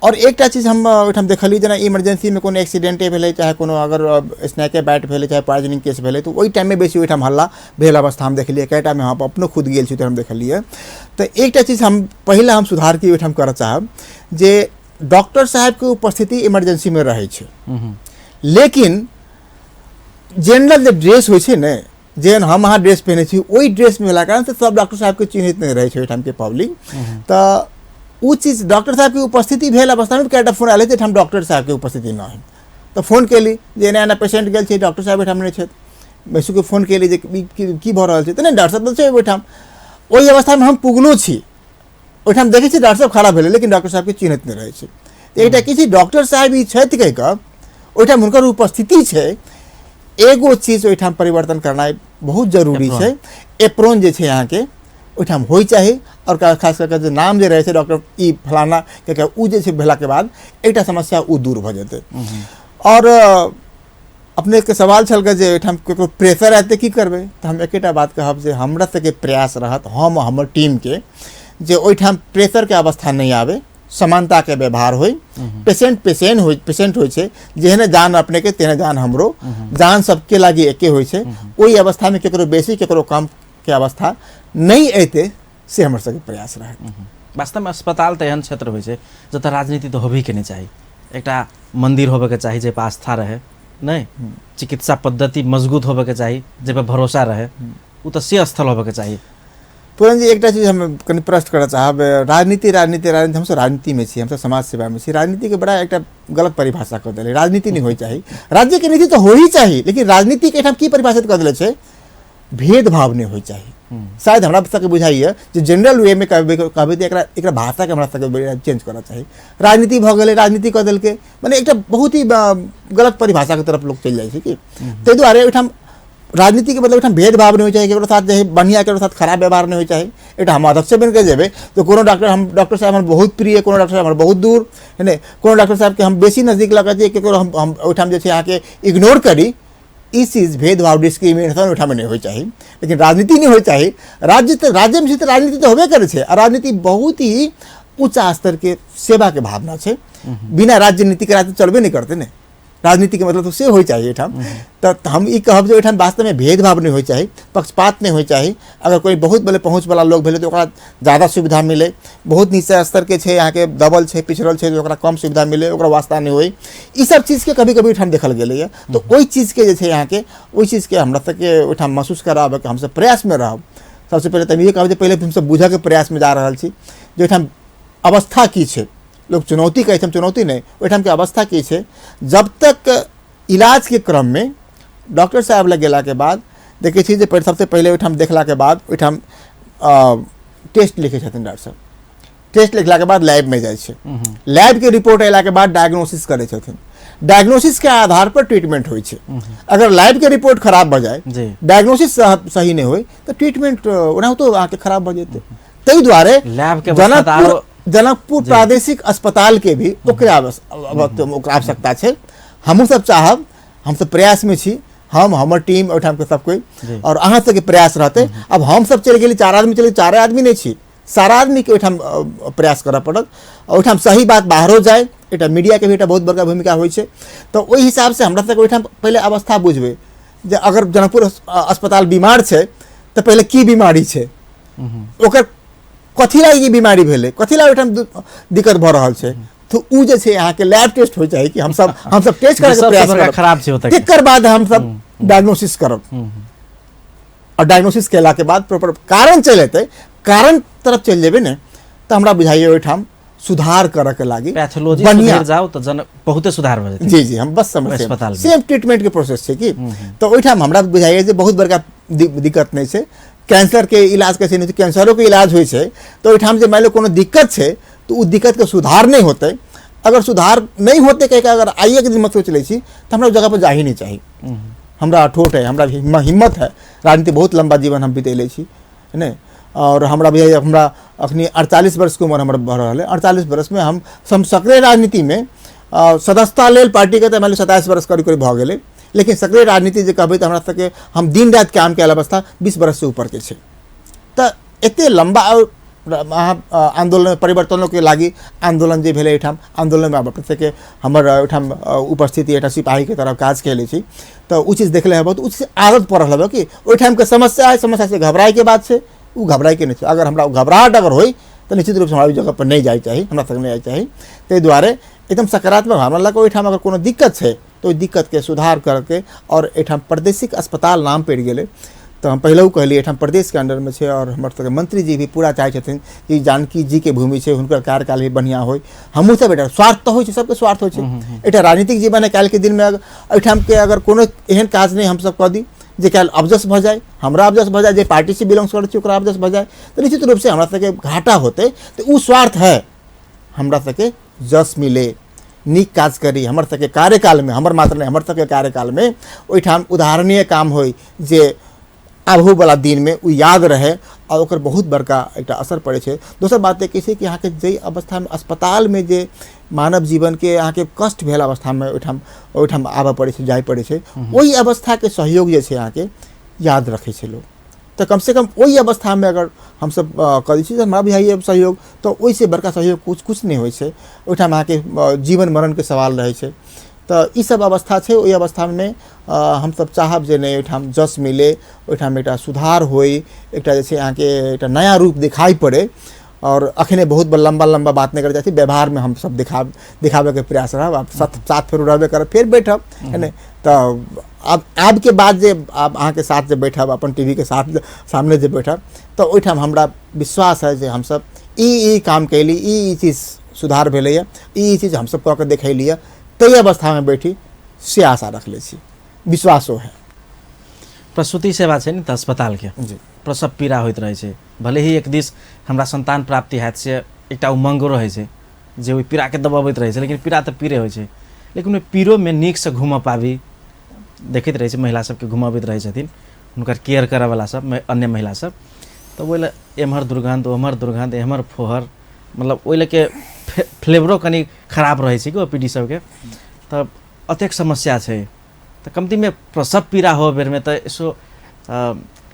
और एकटा चीज हम ओहिठाम देखलियै, जेना इमरजेंसीमे कोनो एक्सीडेंटे भेलै, चाहे कोनो अगर स्नैके बाइट भेलै, चाहे पॉइजनिंग केस भेलै, तऽ ओहि टाइममे बेसी ओहिठाम हल्ला भेल अवस्था हम देखलियै। कएटामे हम अपनो खुद गेल छी तऽ हम देखलियै। तऽ एकटा चीज हम पहिला हम सुधार की ओहिठाम करऽ चाहब जे डॉक्टर साहेबके उपस्थिति इमरजेंसीमे रहै छै, लेकिन जनरल जे ड्रेस होइ छै ने, जेहन हम अहाँ ड्रेस पहिने छी ओहि ड्रेसमे भेला कारण से सब डॉक्टर साहबके चिन्हित नहि रहै छै ओहिठामके पब्लिक। तऽ ओ चीज डॉक्टर साहबके उपस्थिति भेल अवस्थामे कएटा फोन आयल एहिठाम डॉक्टर साहबके उपस्थिति नहि है, तऽ फोन केली जे एना एना पेशेंट गेल छै, डॉक्टर साहब एहिठाम नहि छथि। बैसुके फोन केली जे की भऽ रहल छै, तऽ नहि डॉक्टर साहब तऽ छै ओहिठाम। ओहि अवस्थामे हम पुगलो छी, ओहिठाम देखै छी डॉक्टर साहब खड़ा भेलै, लेकिन डॉक्टर साहबके चिन्हैत नहि रहै छै। तऽ एकटा की छै डॉक्टर साहब ई छथि कहि कऽ ओहिठाम हुनकर उपस्थिति छै, एगो चीज ओहिठाम परिवर्तन करनाइ बहुत जरूरी छै। एप्रोन जे छै अहाँके ओहिठाम होइ चाही और खास कऽ जे नाम जे रहै छै डॉक्टर ई फलाना के ओ जे छै भेलाके बाद एकटा समस्या ओ दूर भऽ जेतै। और अपनेके सवाल छल जे एहिठाम ककरो प्रेशर आयत की करबै, तऽ हम एकेटा बात कहब जे हमरा सबके प्रयास रहत, हम हमर टीमके, जे ओहिठाम प्रेशरके अवस्था नहि आबै, समानताके व्यवहार होइ, पेशेंट पेशेंट होइ, पेशेंट होइ छै, जेहने जान अपनेके तेहने जान हमरो, जान सबके लागि एके होइ छै। ओहि अवस्थामे केकरो बेसी केकरो कम के अवस्था नहि एतै, से हमर सबके प्रयास रहत। वास्तवमे अस्पताल तऽ एहन क्षेत्र होइ छै जतऽ राजनीति तऽ होबहीके नहि चाही। एकटा मन्दिर होबेके चाही जाहिपर आस्था रहे, नहि चिकित्सा पद्धति मजबूत होबेके चाही जाहिपर भरोसा रहे, ओ तऽ से स्थल होबेके चाही। पूरन जी, एकटा चीज हम कनि प्रश्न करऽ चाहब। राजनीति राजनीति राजनीति, हमसब राजनीतिमे छी, हमसब समाज सेवामे छी। राजनीतिके बड़ा एकटा गलत परिभाषा कऽ देलै। राजनीति नहि होइ चाही, राज्यके नीति तऽ हो ही चाही, लेकिन राजनीतिके एहिठाम की परिभाषित कऽ देले छै, भेदभाव नहि होइ चाही। शायद हमरा सबके बुझाइए जे जनरल वेमे कहबै कहबै तऽ एकरा एकरा भाषाके हमरा सबके चेंज करऽ चाही। राजनीति भऽ गेलै, राजनीति कऽ देलकै, मने एकटा बहुत ही गलत परिभाषाके तरफ लोक चलि जाइ छै कि। ताहि दुआरे ओहिठाम राजनीतिके मतलब ओहिठाम भेदभाव नहि होइ चाही, ककरो साथ जे बढ़िआँ ककरो साथ खराब व्यवहार नहि होइ चाही। एकटा हम अध्यक्ष बनि कऽ जेबै तऽ कोनो डॉक्टर, हम डॉक्टर साहब हमर बहुत प्रिय, कोनो डॉक्टर साहब हमर बहुत दूर है ने, कोनो डॉक्टर साहबके हम बेसी नजदीक लऽ कऽ जे ककरो हम ओहिठाम जे छै अहाँके इग्नोर करी, ई चीज भेदभाव डिस्क्रिमिनेशन ओहिठाम नहि होइ चाही। लेकिन राजनीति नहि होइ चाही। राज्य तऽ राज्यमे छै तऽ राजनीति तऽ होबे करै छै, आ राजनीति बहुत ही उच्च स्तरके सेवाके भावना छै। बिना राज्य नीतिके राज्य चलबे नहि करतै ने। राजनीतिके मतलब तऽ से होइ चाही एहिठाम। तऽ हम ई कहब जे ओहिठाम वास्तवमे भेदभाव नहि होइ चाही, पक्षपात नहि होइ चाही। अगर कोइ बहुत बड़े पहुँचवला लोक भेलै तऽ ओकरा ज्यादा सुविधा मिलै, बहुत नीचा स्तरके छै अहाँके दबल छै पिछड़ल छै तऽ ओकरा कम सुविधा मिलै, ओकरा वास्ता नहि होइ। ई सब चीजके कभी कभी ओहिठाम देखल गेलैए। तऽ ओहि चीजके जे छै अहाँके ओहि चीजके हमरा सबके ओहिठाम महसूस कराबऽके हमसब प्रयासमे रहब। सबसँ पहिले तऽ हम इहे कहब जे पहिले हमसब बुझऽके प्रयासमे जा रहल छी जे ओहिठाम अवस्था की छै। लोक चुनौती कहै छै, हम चुनौती नहि, ओहिठामके अवस्था की छै। जब तक इलाजके क्रममे डॉक्टर साहब लग गेलाके बाद देखै छी जे सबसँ पहिले ओहिठाम देखलाके बाद ओहिठाम टेस्ट लिखै छथिन डॉक्टर साहब। टेस्ट लिखलाके बाद लैबमे जाइ छै, लैबके रिपोर्ट अयलाके बाद डायग्नोसिस करै छथिन, डायग्नोसिसके आधार पर ट्रीटमेंट होइ छै। अगर लैबके रिपोर्ट खराब भऽ जाय, डायग्नोसिस सही नहि होइ, तऽ ट्रीटमेंट ओनाहितो अहाँके खराब भऽ जेतै। ताहि दुआरे लैबके जनकपुर जनकपुर प्रादेशिक अस्पताल के भी ओकरे ओकरा आवश्यकता छै। हमहूँ सब चाहब, हमसब प्रयासमे छी, हम हमर टीम ओहिठामके सब कोइ, आओर अहाँ सबके प्रयास रहतै। आब हमसब चलि गेली, चारि आदमी चलि, चारि आदमी नहि छी, सारा आदमीके ओहिठाम प्रयास करऽ पड़त। ओहिठाम सही बात बाहरो जाय, एकटा मीडियाके भी एकटा बहुत बड़का भूमिका होइ छै। तऽ ओहि हिसाबसँ हमरा सबके ओहिठाम पहिले अवस्था बुझबै जे अगर जनकपुर अस्पताल बीमार छै तऽ पहिले की बीमारी छै, ओकर कथी लागि ई बीमारी भेलै, कथी लागि ओहिठाम दिक्कत भऽ रहल छै। तऽ ओ जे छै अहाँके लैब टेस्ट होइ चाही कि हमसब टेस्ट करैके प्रयास करब, खराब छै ओतऽ, तकर बाद हमसब डायग्नोसिस करब, और डायग्नोसिस केलाके बाद प्रॉपर कारण चलि एतै, कारण तरफ चलि जेबै ने तऽ हमरा बुझाइए ओहिठाम सुधार करऽ के लागी पैथोलॉजी सुधरि जाउ तऽ जन बहुते सुधार भऽ जेतै। जी जी, हम बस समझ सेम ट्रीटमेंट के प्रोसेस छै कि तऽ ओहिठाम हमरा बुझाइए जे बहुत बड़का दिक्कत नहि छै। कैंसरके इलाज कैसे नहि छै, कैंसरोके इलाज होइ छै तऽ ओहिठाम जे मानि लिअ कोनो दिक्कत छै तऽ ओ दिक्कतके सुधार नहि होतै। अगर सुधार नहि होतै कहिके अगर आइएके दिनमे सोचि लै छी तऽ हमरा ओहि जगहपर जा ही नहि चाही। हमरा अठोट है, हमरा हिम्मत है, राजनीति बहुत लम्बा जीवन हम बितेले छी नहि, और हमरा बुझाइए हमरा अखनी 48 वर्षके उम्र हमर भऽ रहल है। 48 वर्षमे हम सक्रिय राजनीतिमे सदस्यता लेल पार्टीके तऽ मानि लिअ 27 वर्ष करीब करीब भऽ गेलै, लेकिन सक्रिय राजनीति जे कहबै तऽ हमरा सबके हम दिन राति काम कयल अवस्था 20 वर्षसँ ऊपरके छै। तऽ एते लम्बा अहाँ आन्दोलन परिवर्तनोके लागि आन्दोलन जे भेलै एहिठाम, आन्दोलनमे आब प्रत्येकके हमर ओहिठाम उपस्थिति एकटा सिपाहीके तरह काज कयले छी, तऽ ओ चीज देखले हेबै तऽ ओ चीज आदत पड़ल हेबै कि ओहिठामके समस्या है, समस्यासँ घबराइके बात छै, ओ घबराइके नहि छै। अगर हमरा घबराहट अगर होइ तऽ निश्चित रूपसँ हमरा ओहि जगहपर नहि जाइ चाही, हमरा सभके नहि जाइ चाही। ताहि दुआरे एकदम सकारात्मक भावना लऽ कऽ ओहिठाम अगर कोनो दिक्कत छै तऽ ओहि दिक्कतके सुधार करके, और एहिठाम प्रादेशिक अस्पताल नाम पड़ि गेलै तऽ हम पहिलहु कहलियै एहिठाम प्रदेशके अंडरमे छै, और हमर सबके मंत्री जी भी पूरा चाहै छथिन कि जानकी जीके भूमि छै, हुनकर कार्यकाल भी बढ़िआँ होइ। हमहूँ सब एकटा स्वार्थ तऽ होइ छै, सबके स्वार्थ होइ छै, एकटा राजनीतिक जीवन है। काल्हिके दिनमे एहिठामके अगर कोनो एहन काज नहि हमसब कऽ दी जे काल्हि अबजस भऽ जाय, हमरा अबजस भऽ जाय, जे पार्टीसँ बिलोंग्स करै छी ओकरा अबजस भऽ जाय, तऽ निश्चित रूपसँ हमरा सबके घाटा होतै। तऽ ओ स्वार्थ है हमरा सबके जस मिले, नीक काज करी, हमर सबके कार्यकालमे, हमर मात्र नहि, हमर सबके कार्यकालमे ओहिठाम उदाहरणीय काम होइ जे आबहोवला दिनमे ओ याद रहै, आओर ओकर बहुत बड़का एकटा असर पड़ै छै। दोसर बात की छै कि अहाँके जाहि अवस्थामे अस्पतालमे जे मानव जीवनके अहाँके कष्ट भेल अवस्थामे ओहिठाम ओहिठाम आबऽ पड़ै छै, जाय पड़ै छै, ओहि अवस्थाके सहयोग जे छै अहाँके याद रखै छै लोक। तऽ कमसँ कम ओहि अवस्थामे अगर हमसब करै छी तऽ हमरा बुझाइए सहयोग तऽ ओहिसँ बड़का सहयोग किछु नहि होइ छै। ओहिठाम अहाँके जीवन मरणके सवाल रहै छै। तऽ ई सब अवस्था छै। ओहि अवस्थामे हमसब चाहब जे नहि ओहिठाम जस मिले, ओहिठाम एकटा सुधार होइ, एकटा जे छै अहाँके एकटा नया रूप देखाइ पड़ै। और अखने बहुत लंबा लंबा बात नहीं कर जाती, व्यवहार में हम सब दिखाबे के प्रयास रहब। आब साथ फेर रहबे करब, फेर बैठब है ने। तऽ आब आबके बाद जे आब अहाँके साथ जे बैठब, अपन टीवी के साथ सामने जे बैठब, तऽ ओहिठाम हमरा विश्वास है जे हमसब ई ई काम कैली, ई ई चीज सुधार भेलैए, ई ई चीज हमसब कऽ के देखैली है, ताहि अवस्थामे बैठी से आशा रखले छी, विश्वासो है। प्रसूति सेवा छै ने तऽ अस्पतालके जी प्रसव पीड़ा होइत रहै छै, भले ही एक दिस हमरा संतान प्राप्ति हैत से एकटा उमंगो रहै छै जे ओहि पीड़ाके दबबैत रहै छै, लेकिन पीड़ा तऽ पीड़े होइ छै, लेकिन ओहि पीड़ोमे नीकसँ घूमऽ पाबी देखैत रहै छै, महिला सबके घुमबैत रहै छथिन हुनकर केयर करऽवला सब अन्य महिला सब, तऽ ओहि लए एम्हर दुर्गन्ध ओम्हर दुर्गन्ध एम्हर फोहर, मतलब ओहि लए के फ्लेवरो कनि खराब रहै छै कि ओ पी डी सबके, तऽ अतेक समस्या छै। तऽ कम्तीमे प्रसव पीड़ा हो बेरमे तऽ यसो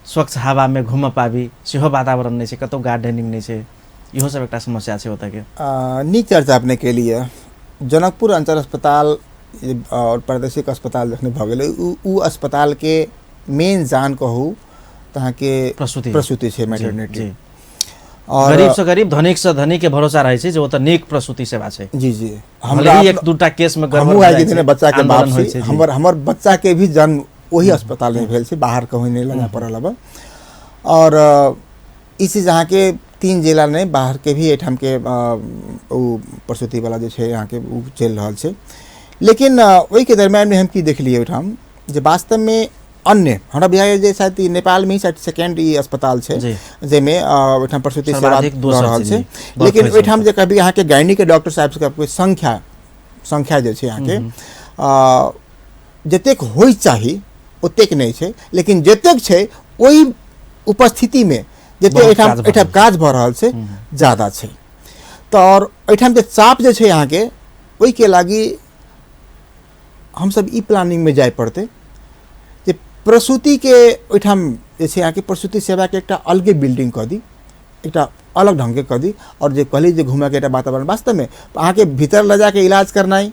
स्वच्छ हावामे घुमऽ पाबी सेहो वातावरण नहि छै, कतहु गार्डनिंग नहि छै, इहो सब एकटा समस्या छै ओतऽके। नीक चर्चा अपने केलियै। जनकपुर अंचल अस्पताल और प्रादेशिक अस्पताल जखने भऽ गेलै, उ अस्पतालके मेन जान कहू तऽ अहाँके प्रसूति प्रसूति छै, मैटरनिटी। जी। और गरीब से गरीब धनिक से धनिक के भरोसा रहै छै जे ओतऽ नीक प्रसूति सेवा छै। जी जी। हमरा एक दूटा केस में गड़बड़ हमहूँ भऽ आइ जाइ के छै, बच्चा के बाप आंदोलन होइ छी, छै, जी। हमर बच्चा के भी जन्म ओही अस्पताल में भेल छै, बाहर कहूँ नहि लगा पड़ल अब। और ई चीज अहाँके 3 जिला नहि, बाहर के भी एहिठाम के ओ प्रसूति वाला जे छै अहाँके ओ चलि रहल छै। लेकिन ओहिके दरमियानमे हम की देखलियै ओहिठाम जे वास्तवमे अन्य हमरा बुझाइए जे शायद ई नेपालमे ही शायद सेकेंड ई अस्पताल छै जाहिमे ओहिठाम प्रसूति सेवा सर्वाधिक दऽ दोसर रहल छै, छै। जी। बहुत लेकिन पैसा ओहिठाम जे कभी अहाँके गायनीके डॉक्टर साहब सबके संख्या जे छै अहाँके जतेक होइ चाही ओतेक नहि छै, लेकिन जतेक छै ओहि उपस्थितिमे जतेक बहुत काज भऽ एहिठाम रहल छै। काज भऽ रहल छै ज्यादा छै। तऽ आओर एहिठाम जे चाप जे छै अहाँके ओहिके लागि हमसब ई प्लानिंगमे जाय पड़तै जे प्रसूतिके ओहिठाम जे छै अहाँके प्रसूति सेवाके एकटा अलगे बिल्डिंग कऽ दी, एकटा अलग ढङ्गके कऽ दी। आओर जे कहली जे घुमऽके एकटा वातावरण, वास्तवमे अहाँके भीतर लऽ जाके इलाज करनाइ,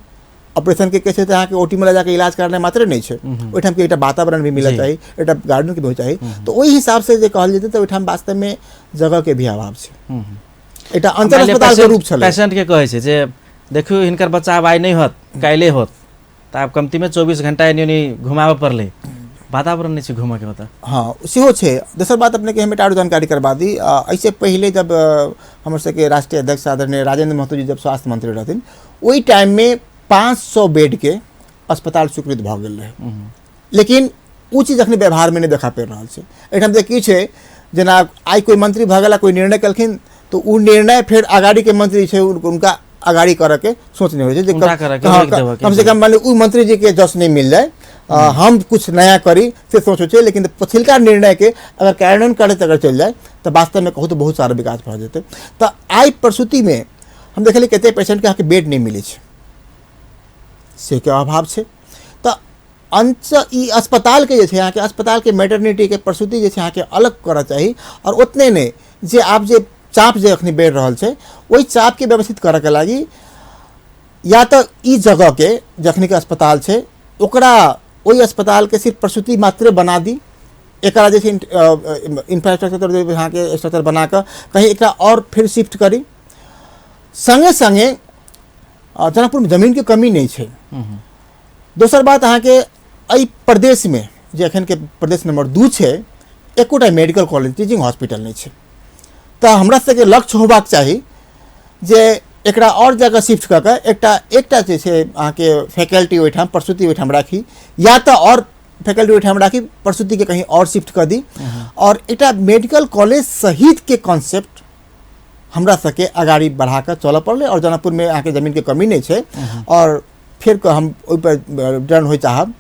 ऑपरेशन के केस है तऽ अहाँके ओटी में लऽ जाके इलाज करनाइ मात्रे नहि छै, ओहिठाम के एकटा वातावरण भी मिलऽ चाही, एकटा गार्डन के भी चाही। तऽ ओहि हिसाब से जे कहल जेतै तऽ ओहिठाम वास्तवमे जगह के भी अभाव छै। एकटा अंचल अस्पताल के रूप छलै। पेशेंट के कहै छै जे देखियौ हिनकर बच्चा आब आइ नहि होत काल्हि होत, तऽ आब कमतीमे 24 घंटा एनी ओनी घुमाबऽ पड़लै, वातावरण नहि छै घूमऽके ओतऽ। हाँ सेहो छै। दोसर बात अपनेके हम एकटा आरो जानकारी करबा दी, एहिसँ पहिले जब हमर सबके राष्ट्रीय अध्यक्ष आदरणीय राजेंद्र महतो जी जब स्वास्थ्य मंत्री रहथिन ओहि टाइममे 500 बेडके अस्पताल स्वीकृत भऽ गेल रहै, लेकिन ओ चीज अखन व्यवहारमे नहि देखा पड़ि रहल छै। एहिठाम जे की छै जेना आइ कोइ मंत्री भऽ गेला, कोइ निर्णय केलखिन तऽ ओ निर्णय फेर अगाड़ीके मंत्री छै उनका अगाड़ी करऽके सोच नहि होइ छै जे कम से कम मान उ मंत्री जी के जस नहीं मिल जाए, हम कुछ नया करी से सोच होइ छै। लेकिन पछिलका निर्णय के अगर कार्यान्वयन करैत अगर चलि जाए तऽ वास्तवमे कहू तऽ बहुत सारा विकास भऽ जेतै। तऽ आइ प्रसूतिमे हम देखलियै कतेक पेशेंटके अहाँके बेड नहि मिलै छै, से के अभाव छै। तऽ अंच ई अस्पतालके जे छै अहाँके अस्पतालके मैटरनिटीके प्रसूति जे छै अहाँके अलग करऽ चाही। आओर ओतने नहि जे आब जे चाप जे अखनी बढ़ि रहल छै ओहि चापके व्यवस्थित करऽके लागि या तऽ ई जगहके जखनी के अस्पताल छै ओकरा ओहि अस्पतालके सिर्फ प्रसूति मात्रे बना दी, एकरा जे छै इंफ्रास्ट्रक्चर जे अहाँके स्ट्रक्चर बना कऽ कहीं एकरा आओर फेर शिफ्ट करी। सङ्गे सङ्गे जनकपुरमे जमीनके कमी नहि छै। दोसर बात अहाँके एहि प्रदेशमे जे एखनके प्रदेश नंबर 2 छै एकोटा मेडिकल कॉलेज टीचिंग हॉस्पिटल नहि छै। तऽ हमरा सबके लक्ष्य होबाक चाही जे एकरा आओर जगह शिफ्ट कऽ कऽ एकटा जे छै अहाँके फैकल्टी ओहिठाम प्रसूति ओहिठाम राखी, या तऽ आओर फैकल्टी ओहिठाम राखी प्रसूतिके कहीं आओर शिफ्ट कऽ दी। आओर एकटा मेडिकल कॉलेज सहितके कॉन्सेप्ट हमरा सबके अगाड़ी बढ़ा कऽ चलऽ पड़लै। आओर जनकपुरमे अहाँके जमीनके कमी नहि छै। आओर फेर हम ओहिपर डन होइ चाहब,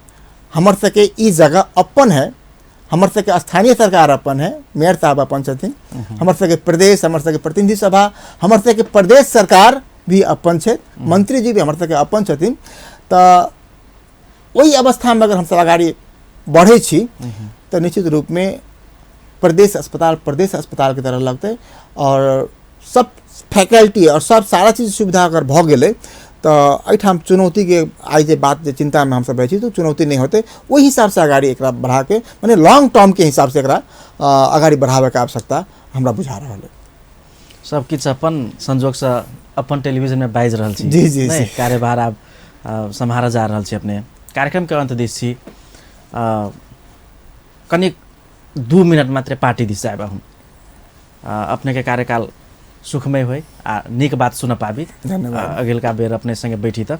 हमर सबके ई जगह अपन है, हमर सबके स्थानीय सरकार अपन है, मेयर साहब अपन छथिन, हमर सबके प्रदेश, हमर सबके प्रतिनिधि सभा, हमर सबके प्रदेश सरकार भी अपन छै, मंत्री जी भी हमर सबके अपन छथिन। तऽ ओहि अवस्थामे अगर हमसब अगाड़ी बढ़ै छी तऽ निश्चित रूपमे प्रदेश अस्पतालके तरह लगतै। आओर सब फैकल्टी आओर सब सारा चीज सुविधा अगर भऽ गेलै तऽ एहिठाम चुनौतीके आइ जे बात जे चिन्तामे हमसब रहै छी तऽ चुनौती नहि होतै। ओहि हिसाबसँ अगाड़ी एकरा बढ़ाके मने लॉन्ग टर्मके हिसाबसँ एकरा अगाड़ी बढ़ाबैके आवश्यकता हमरा बुझा रहल है। सब किछु अपन संजोगसँ अपन टेलीविजनमे बाजि रहल छी। जी जी। नहि, कार्यभार आब सम्हारऽ जा रहल छी अपने। कार्यक्रमके अन्त दिस छी, कनिक 2 मिनट मात्रै पार्टी दिस जायब हम। अपनेके कार्यकाल सुखमय होइ आ नीक बात सुन पाबी। धन्यवाद। अगिलका बेर अपने सँगे बैठी तऽ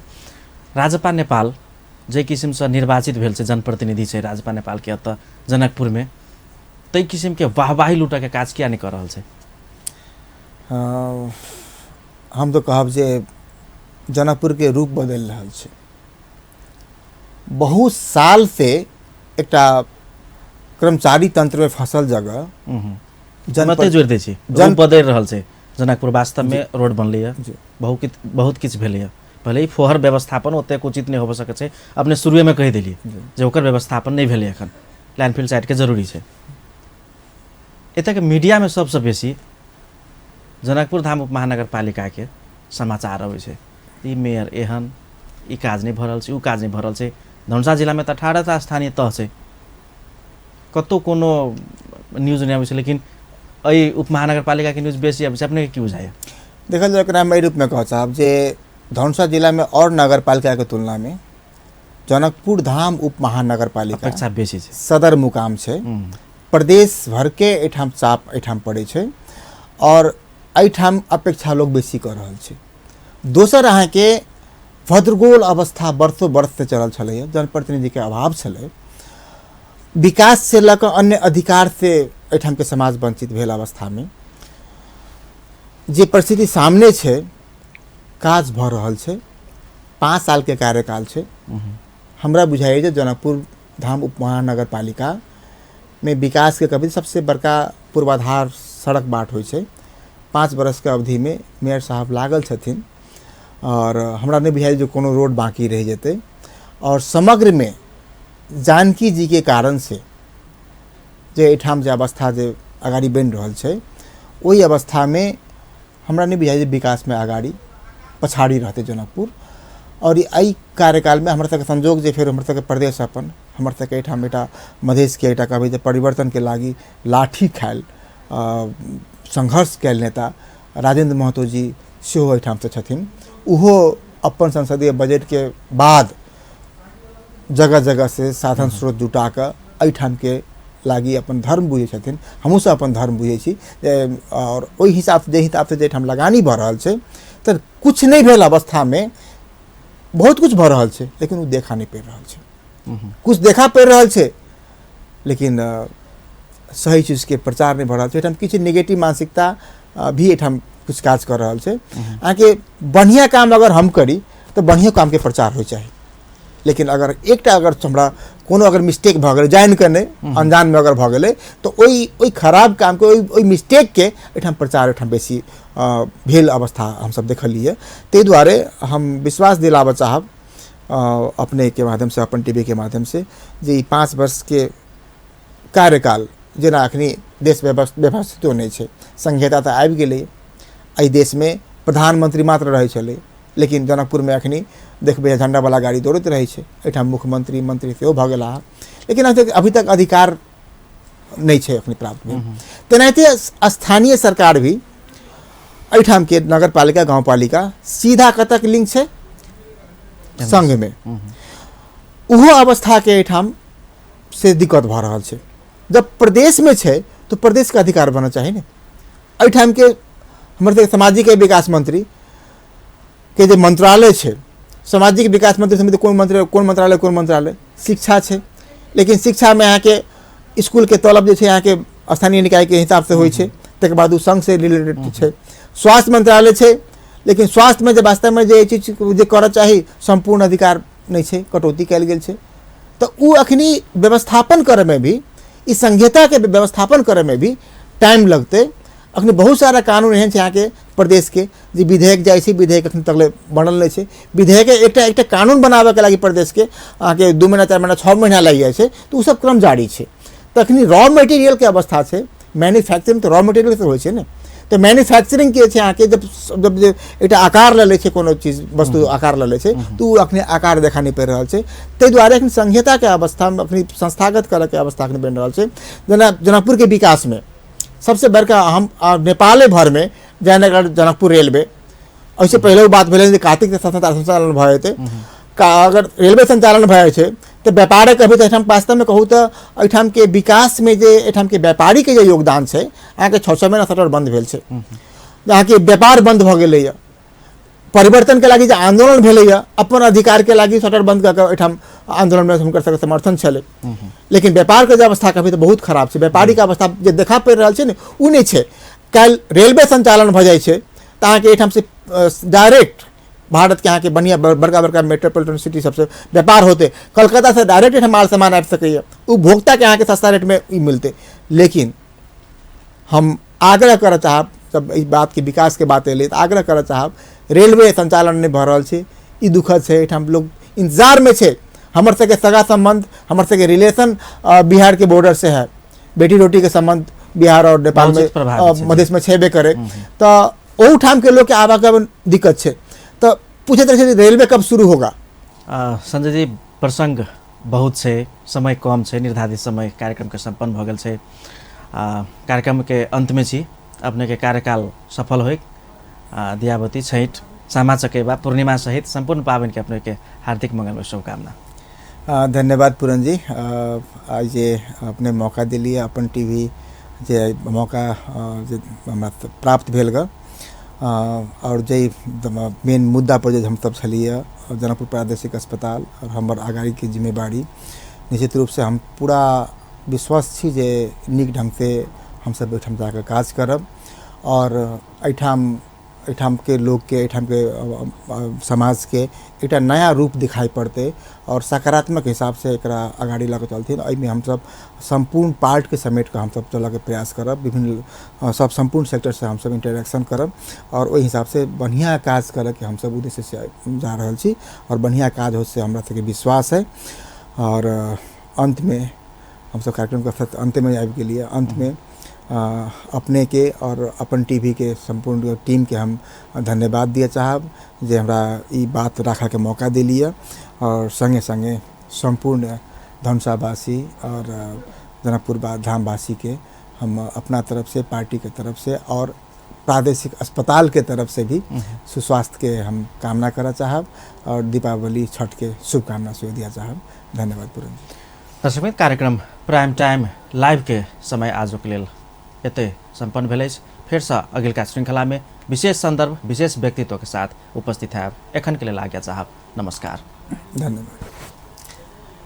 राजपा नेपाल जाहि किसिमसँ निर्वाचित भेल छै, जनप्रतिनिधि छै राजपा नेपालके एतऽ जनकपुरमे, ताहि किसिमके वाहवाही लूटऽके काज किया नहि कऽ रहल छै? हम तऽ कहब जे जनकपुरके रूप बदलि रहल छै। बहुत साल से एकटा कर्मचारी तंत्रमे फसल जगह मते जोड़ि दै छी, रूप बदलि रहल छै जनकपुर। वास्तवमे रोड बनलैए, बहुत किछु भेलैए। भले ही फोहर व्यवस्थापन ओतेक उचित नहि होबऽ सकै छै, अपने शुरुएमे कहि देलियै जे ओकर व्यवस्थापन नहि भेलै एखन, लैंडफिल साइटके जरूरी छै। एतऽके मीडियामे सबसँ बेसी जनकपुर धाम उपमहानगरपालिकाके समाचार अबै छै, ई मेयर एहन, ई काज नहि भऽ रहल छै, ओ काज नहि भऽ रहल छै। धनुषा जिलामे तऽ 18टा स्थानीय तह छै, कतहु कोनो न्यूज नहि अबै छै, लेकिन एहि उपमहानगरपालिकाके न्यूज बेसी अबै छै। अपनेके की बुझाइए? देखल जाए एकरा हम एहि रूपमे कहऽ चाहब जे धनुषा जिलामे आओर नगरपालिकाके तुलनामे जनकपुर धाम उप महानगरपालिका अपेक्षा बेसी छै, सदर मुकाम छै, प्रदेश भरके एहिठाम चाप एहिठाम पड़ै छै और एहिठाम अपेक्षा लोग बेसी कऽ रहल छै। दोसर अहाँके भद्रगोल अवस्था वर्षो वर्ष से चलल छलैए, जनप्रतिनिधिके अभाव छलै, विकास से लऽ कऽ अन्य अधिकार से एहिठामके समाज वंचित भेल अवस्थामे जे परिस्थिति सामने छै, काज भऽ रहल छै। 5 सालके कार्यकाल छै। हमरा बुझाइए जे जनकपुर धाम उप महानगरपालिका में विकास के कभी सबसे बड़का पूर्वाधार सड़क बाट होइ छै। 5 बरसके अवधिमे मेयर साहब लागल छथिन और हमरा नहि बुझाइए जे कोनो रोड बाकी रहि जेतै। और समग्रमे जानकी जीके कारण से जे एहिठाम जे अवस्था जे अगाडि बनि रहल छै, ओहि अवस्थामे हमरा नहि बुझाइए जे विकासमे अगाडि पछाड़ी रहतै जनकपुर। और एहि कार्यकालमे हमर सबके संजोग जे फेर हमर सबके प्रदेश अपन हमर सबके एहिठाम एकटा मधेशके एकटा कहबै जे परिवर्तनके लागि लाठी खायल संघर्ष कयल नेता राजेंद्र महतो जी सेहो एहिठामसँ छथिन। ओहो अपन संसदीय बजटके बाद जगह जगह से साधन स्रोत जुटा कऽ एहिठामके लागि अपन धर्म बुझै छथिन, हमहूँ सब अपन धर्म बुझै छी। और ओहि हिसाबसँ जाहि हिसाबसँ जे एहिठाम लगानी भऽ रहल छै तऽ किछु नहि भेल अवस्थामे बहुत किछु भऽ रहल छै, लेकिन ओ देखा नहि पड़ि रहल छै। किछु देखा पड़ि रहल छै लेकिन सही चीजके प्रचार नहि भऽ रहल छै। एहिठाम किछु नेगेटिव मानसिकता भी एहिठाम किछु काज कऽ रहल छै। अहाँके बढ़िआँ काम अगर हम करी तऽ बढ़िआँ कामके प्रचार होइ चाही, लेकिन अगर एकटा अगर हमरा कोनो अगर मिस्टेक भऽ गेलै जानि कऽ नहि अनजानमे अगर भऽ गेलै तऽ ओहि खराब कामके ओहि मिस्टेकके एहिठाम प्रचार एहिठाम बेसी भेल अवस्था हमसब देखलियै। ताहि दुआरे हम विश्वास दिलाबऽ चाहब अपनेके माध्यमसँ, अपन टी वी के माध्यमसँ जे ई 5 वर्षके कार्यकाल जेना अखनी देश व्यवस्थितो नहि छै, संघीयता तऽ आबि गेलै, एहि देशमे प्रधानमंत्री मात्र रहै छलै, लेकिन जनकपुरमे अखनी देखबै झंडावला गाड़ी दौड़ैत रहै छै, एहिठाम मुख्यमंत्री मंत्री सेहो भऽ गेला, लेकिन अभी तक अधिकार नहि छै अखनी प्राप्त भेल। तेनाहिते स्थानीय सरकार भी एहिठामके नगरपालिका गाउँपालिका सीधा कतक लिंक छै संघमे, ओहो अवस्थाके एहिठाम से दिक्कत भऽ रहल छै। जब प्रदेशमे छै तऽ प्रदेशके अधिकार बनना चाही ने। एहिठामके हमर सबके सामाजिक विकास मंत्री के जे मंत्रालय छै, सामाजिक विकास मंत्री समिति कोन मंत्री, कोन मंत्रालय, कोन मंत्रालय, शिक्षा छै, लेकिन शिक्षामे अहाँके इसकुलके तलब जे छै अहाँके स्थानीय निकायके हिसाबसँ होइ छै, तकर बाद ओ संघसँ रिलेटेड छै। स्वास्थ्य मंत्रालय छै, लेकिन स्वास्थ्यमे जे वास्तवमे जे चीज जे करऽ चाही सम्पूर्ण अधिकार नहि छै, कटौती कयल गेल छै। तऽ ओ अखनी व्यवस्थापन करऽमे भी, ई संघीयताके व्यवस्थापन करऽमे भी टाइम लगतै। अखनी बहुत सारा कानून एहन छै अहाँके प्रदेशके जे विधेयक जाइ छै, विधेयक अखन तक बनल नहि छै। विधेयक एकटा एकटा कानून बनाबऽके लागि प्रदेशके अहाँके 2 महीना 4 महीना 6 महीना लागि जाइ छै, तऽ ओ सब क्रम जारी छै। तखनी रॉ मटेरियलके अवस्था छै, मैन्युफैक्चरिंग तऽ रॉ मटेरियल से होइ छै ने, तऽ मैन्युफैक्चरिंग के छै अहाँके जब जब जे एकटा आकार लऽ लै छै कोनो चीज वस्तु आकार लऽ लै छै तऽ ओ अखनी आकार देखा नहि पड़ि रहल छै। ताहि दुआरे अखन संघीयताके अवस्थामे अखनी संस्थागत करऽके अवस्था अखनी बनि रहल छै। जेना जनकपुरके विकासमे सबसे बड़का हम नेपाले भरमे जयनगर जनकपुर रेलवे, एहिसँ पहिले बात भेलै जे कार्तिक संचालन भऽ जेतै। अगर रेलवे संचालन भऽ जाइ छै तऽ व्यापारक अभी तऽ एहिठाम वास्तवमे कहू तऽ एहिठामके विकासमे जे एहिठामके व्यापारीके जे योगदान छै, अहाँके 6-6 महीना शटर बन्द भेल छै, अहाँके व्यापार बन्द भऽ गेलैए। परिवर्तनके लागि जे आंदोलन भेलैए अपन अधिकारके लागि शटर बन्द कऽ के एहिठाम आंदोलनमे हुनकर सबके समर्थन छलै, लेकिन व्यापारके जे अवस्था कहबै तऽ बहुत खराब छै। व्यापारीके अवस्था जे देखा पड़ि रहल छै ने ओ नहि छै। काल्हि रेलवे संचालन भऽ जाइ छै तऽ अहाँके एहिठामसँ डायरेक्ट भारतके अहाँके बढ़िआँ बड़का बड़का मेट्रोपॉलिटन सिटी सबसँ व्यापार होतै, कलकत्तासँ डायरेक्ट एहिठाम माल सामान आबि सकैए, उपभोक्ताके अहाँके सस्ता रेटमे ई मिलतै। लेकिन हम आग्रह करऽ चाहब, जब एहि बातके विकासके बात एलै तऽ आग्रह करऽ चाहब, रेलवे संचालन नहि भऽ रहल छै, ई दुखद छै। एहिठाम लोक इंतजारमे छै। हमर सबके सगा सम्बन्ध, हमर सबके रिलेशन बिहारके बॉर्डर से है, बेटी रोटीके सम्बन्ध बिहार और नेपालमे मधेशमे छेबे करे, तऽ ओहूठामके लोकके आबऽके दिक्कत छै। तऽ पूछैत रहै छै रेलवे कब शुरू होगा। संजय जी, प्रसङ्ग बहुत छै, समय कम छै, निर्धारित समय कार्यक्रमके सम्पन्न भऽ गेल छै। कार्यक्रमके अन्तमे छी, अपनेके कार्यकाल सफल होइक, दियाबती, छठि, सामा चकेबा, पूर्णिमा सहित सम्पूर्ण पाबनिके अपनेके हार्दिक मंगलमय शुभकामना। धन्यवाद पूरन जी, आइ जे अपने मौका दिलियै, अपन टीवी जे मौका जे हमरा प्राप्त भेल ग, आओर जे मेन मुद्दा पर जे हमसब छलियै, जनकपुर प्रादेशिक अस्पताल और हमर अगाड़ीके जिम्मेवारी, निश्चित रूपसँ हम पूरा विश्वस्त छी जे नीक ढङ्गसँ हमसब ओहिठाम जाकऽ काज करब और एहिठामके लोकके, एहिठामके समाजके एकटा नया रूप दिखाइ पड़तै और सकारात्मक हिसाबसँ एकरा अगाडि लऽ कऽ चलथिन। एहिमे हमसब सम्पूर्ण पार्टके समेट कऽ हमसब चलऽके प्रयास करब, विभिन्न सब सम्पूर्ण सेक्टरसँ हमसब इंटरेक्शन करब और ओहि हिसाबसँ बढ़िआँ काज करऽके हमसब उद्देश्यसँ जा रहल छी और बढ़िआँ काज होत से हमरा सबके विश्वास है। और अन्तमे हमसब कार्यक्रमके अन्तमे आबि गेलियै। अन्तमे अपनेके और अपन टीवीके सम्पूर्ण टीमके हम धन्यवाद दिअ चाहब जे हमरा ई बात राखऽके मौका देलियै और सङ्गे सङ्गे सम्पूर्ण धनुषावासी और जनकपुर धामवासीके हम अपना तरफ से, पार्टीके तरफ से और प्रादेशिक अस्पतालके तरफ से भी सुस्वास्थ्य के हम कामना करऽ चाहब और दीपावली छठ के शुभकामना सेहो दिअ चाहब। धन्यवाद पूरन जी। दर्शक, कार्यक्रम प्राइम टाइम लाइव के समय आजुक लेल एतै सम्पन्न भेल अछि। फेरसँ अगिलका श्रृङ्खलामे विशेष सन्दर्भ, विशेष व्यक्तित्वके साथ उपस्थित हैब। एखनके लेल आज्ञा चाहब। नमस्कार। धन्यवाद।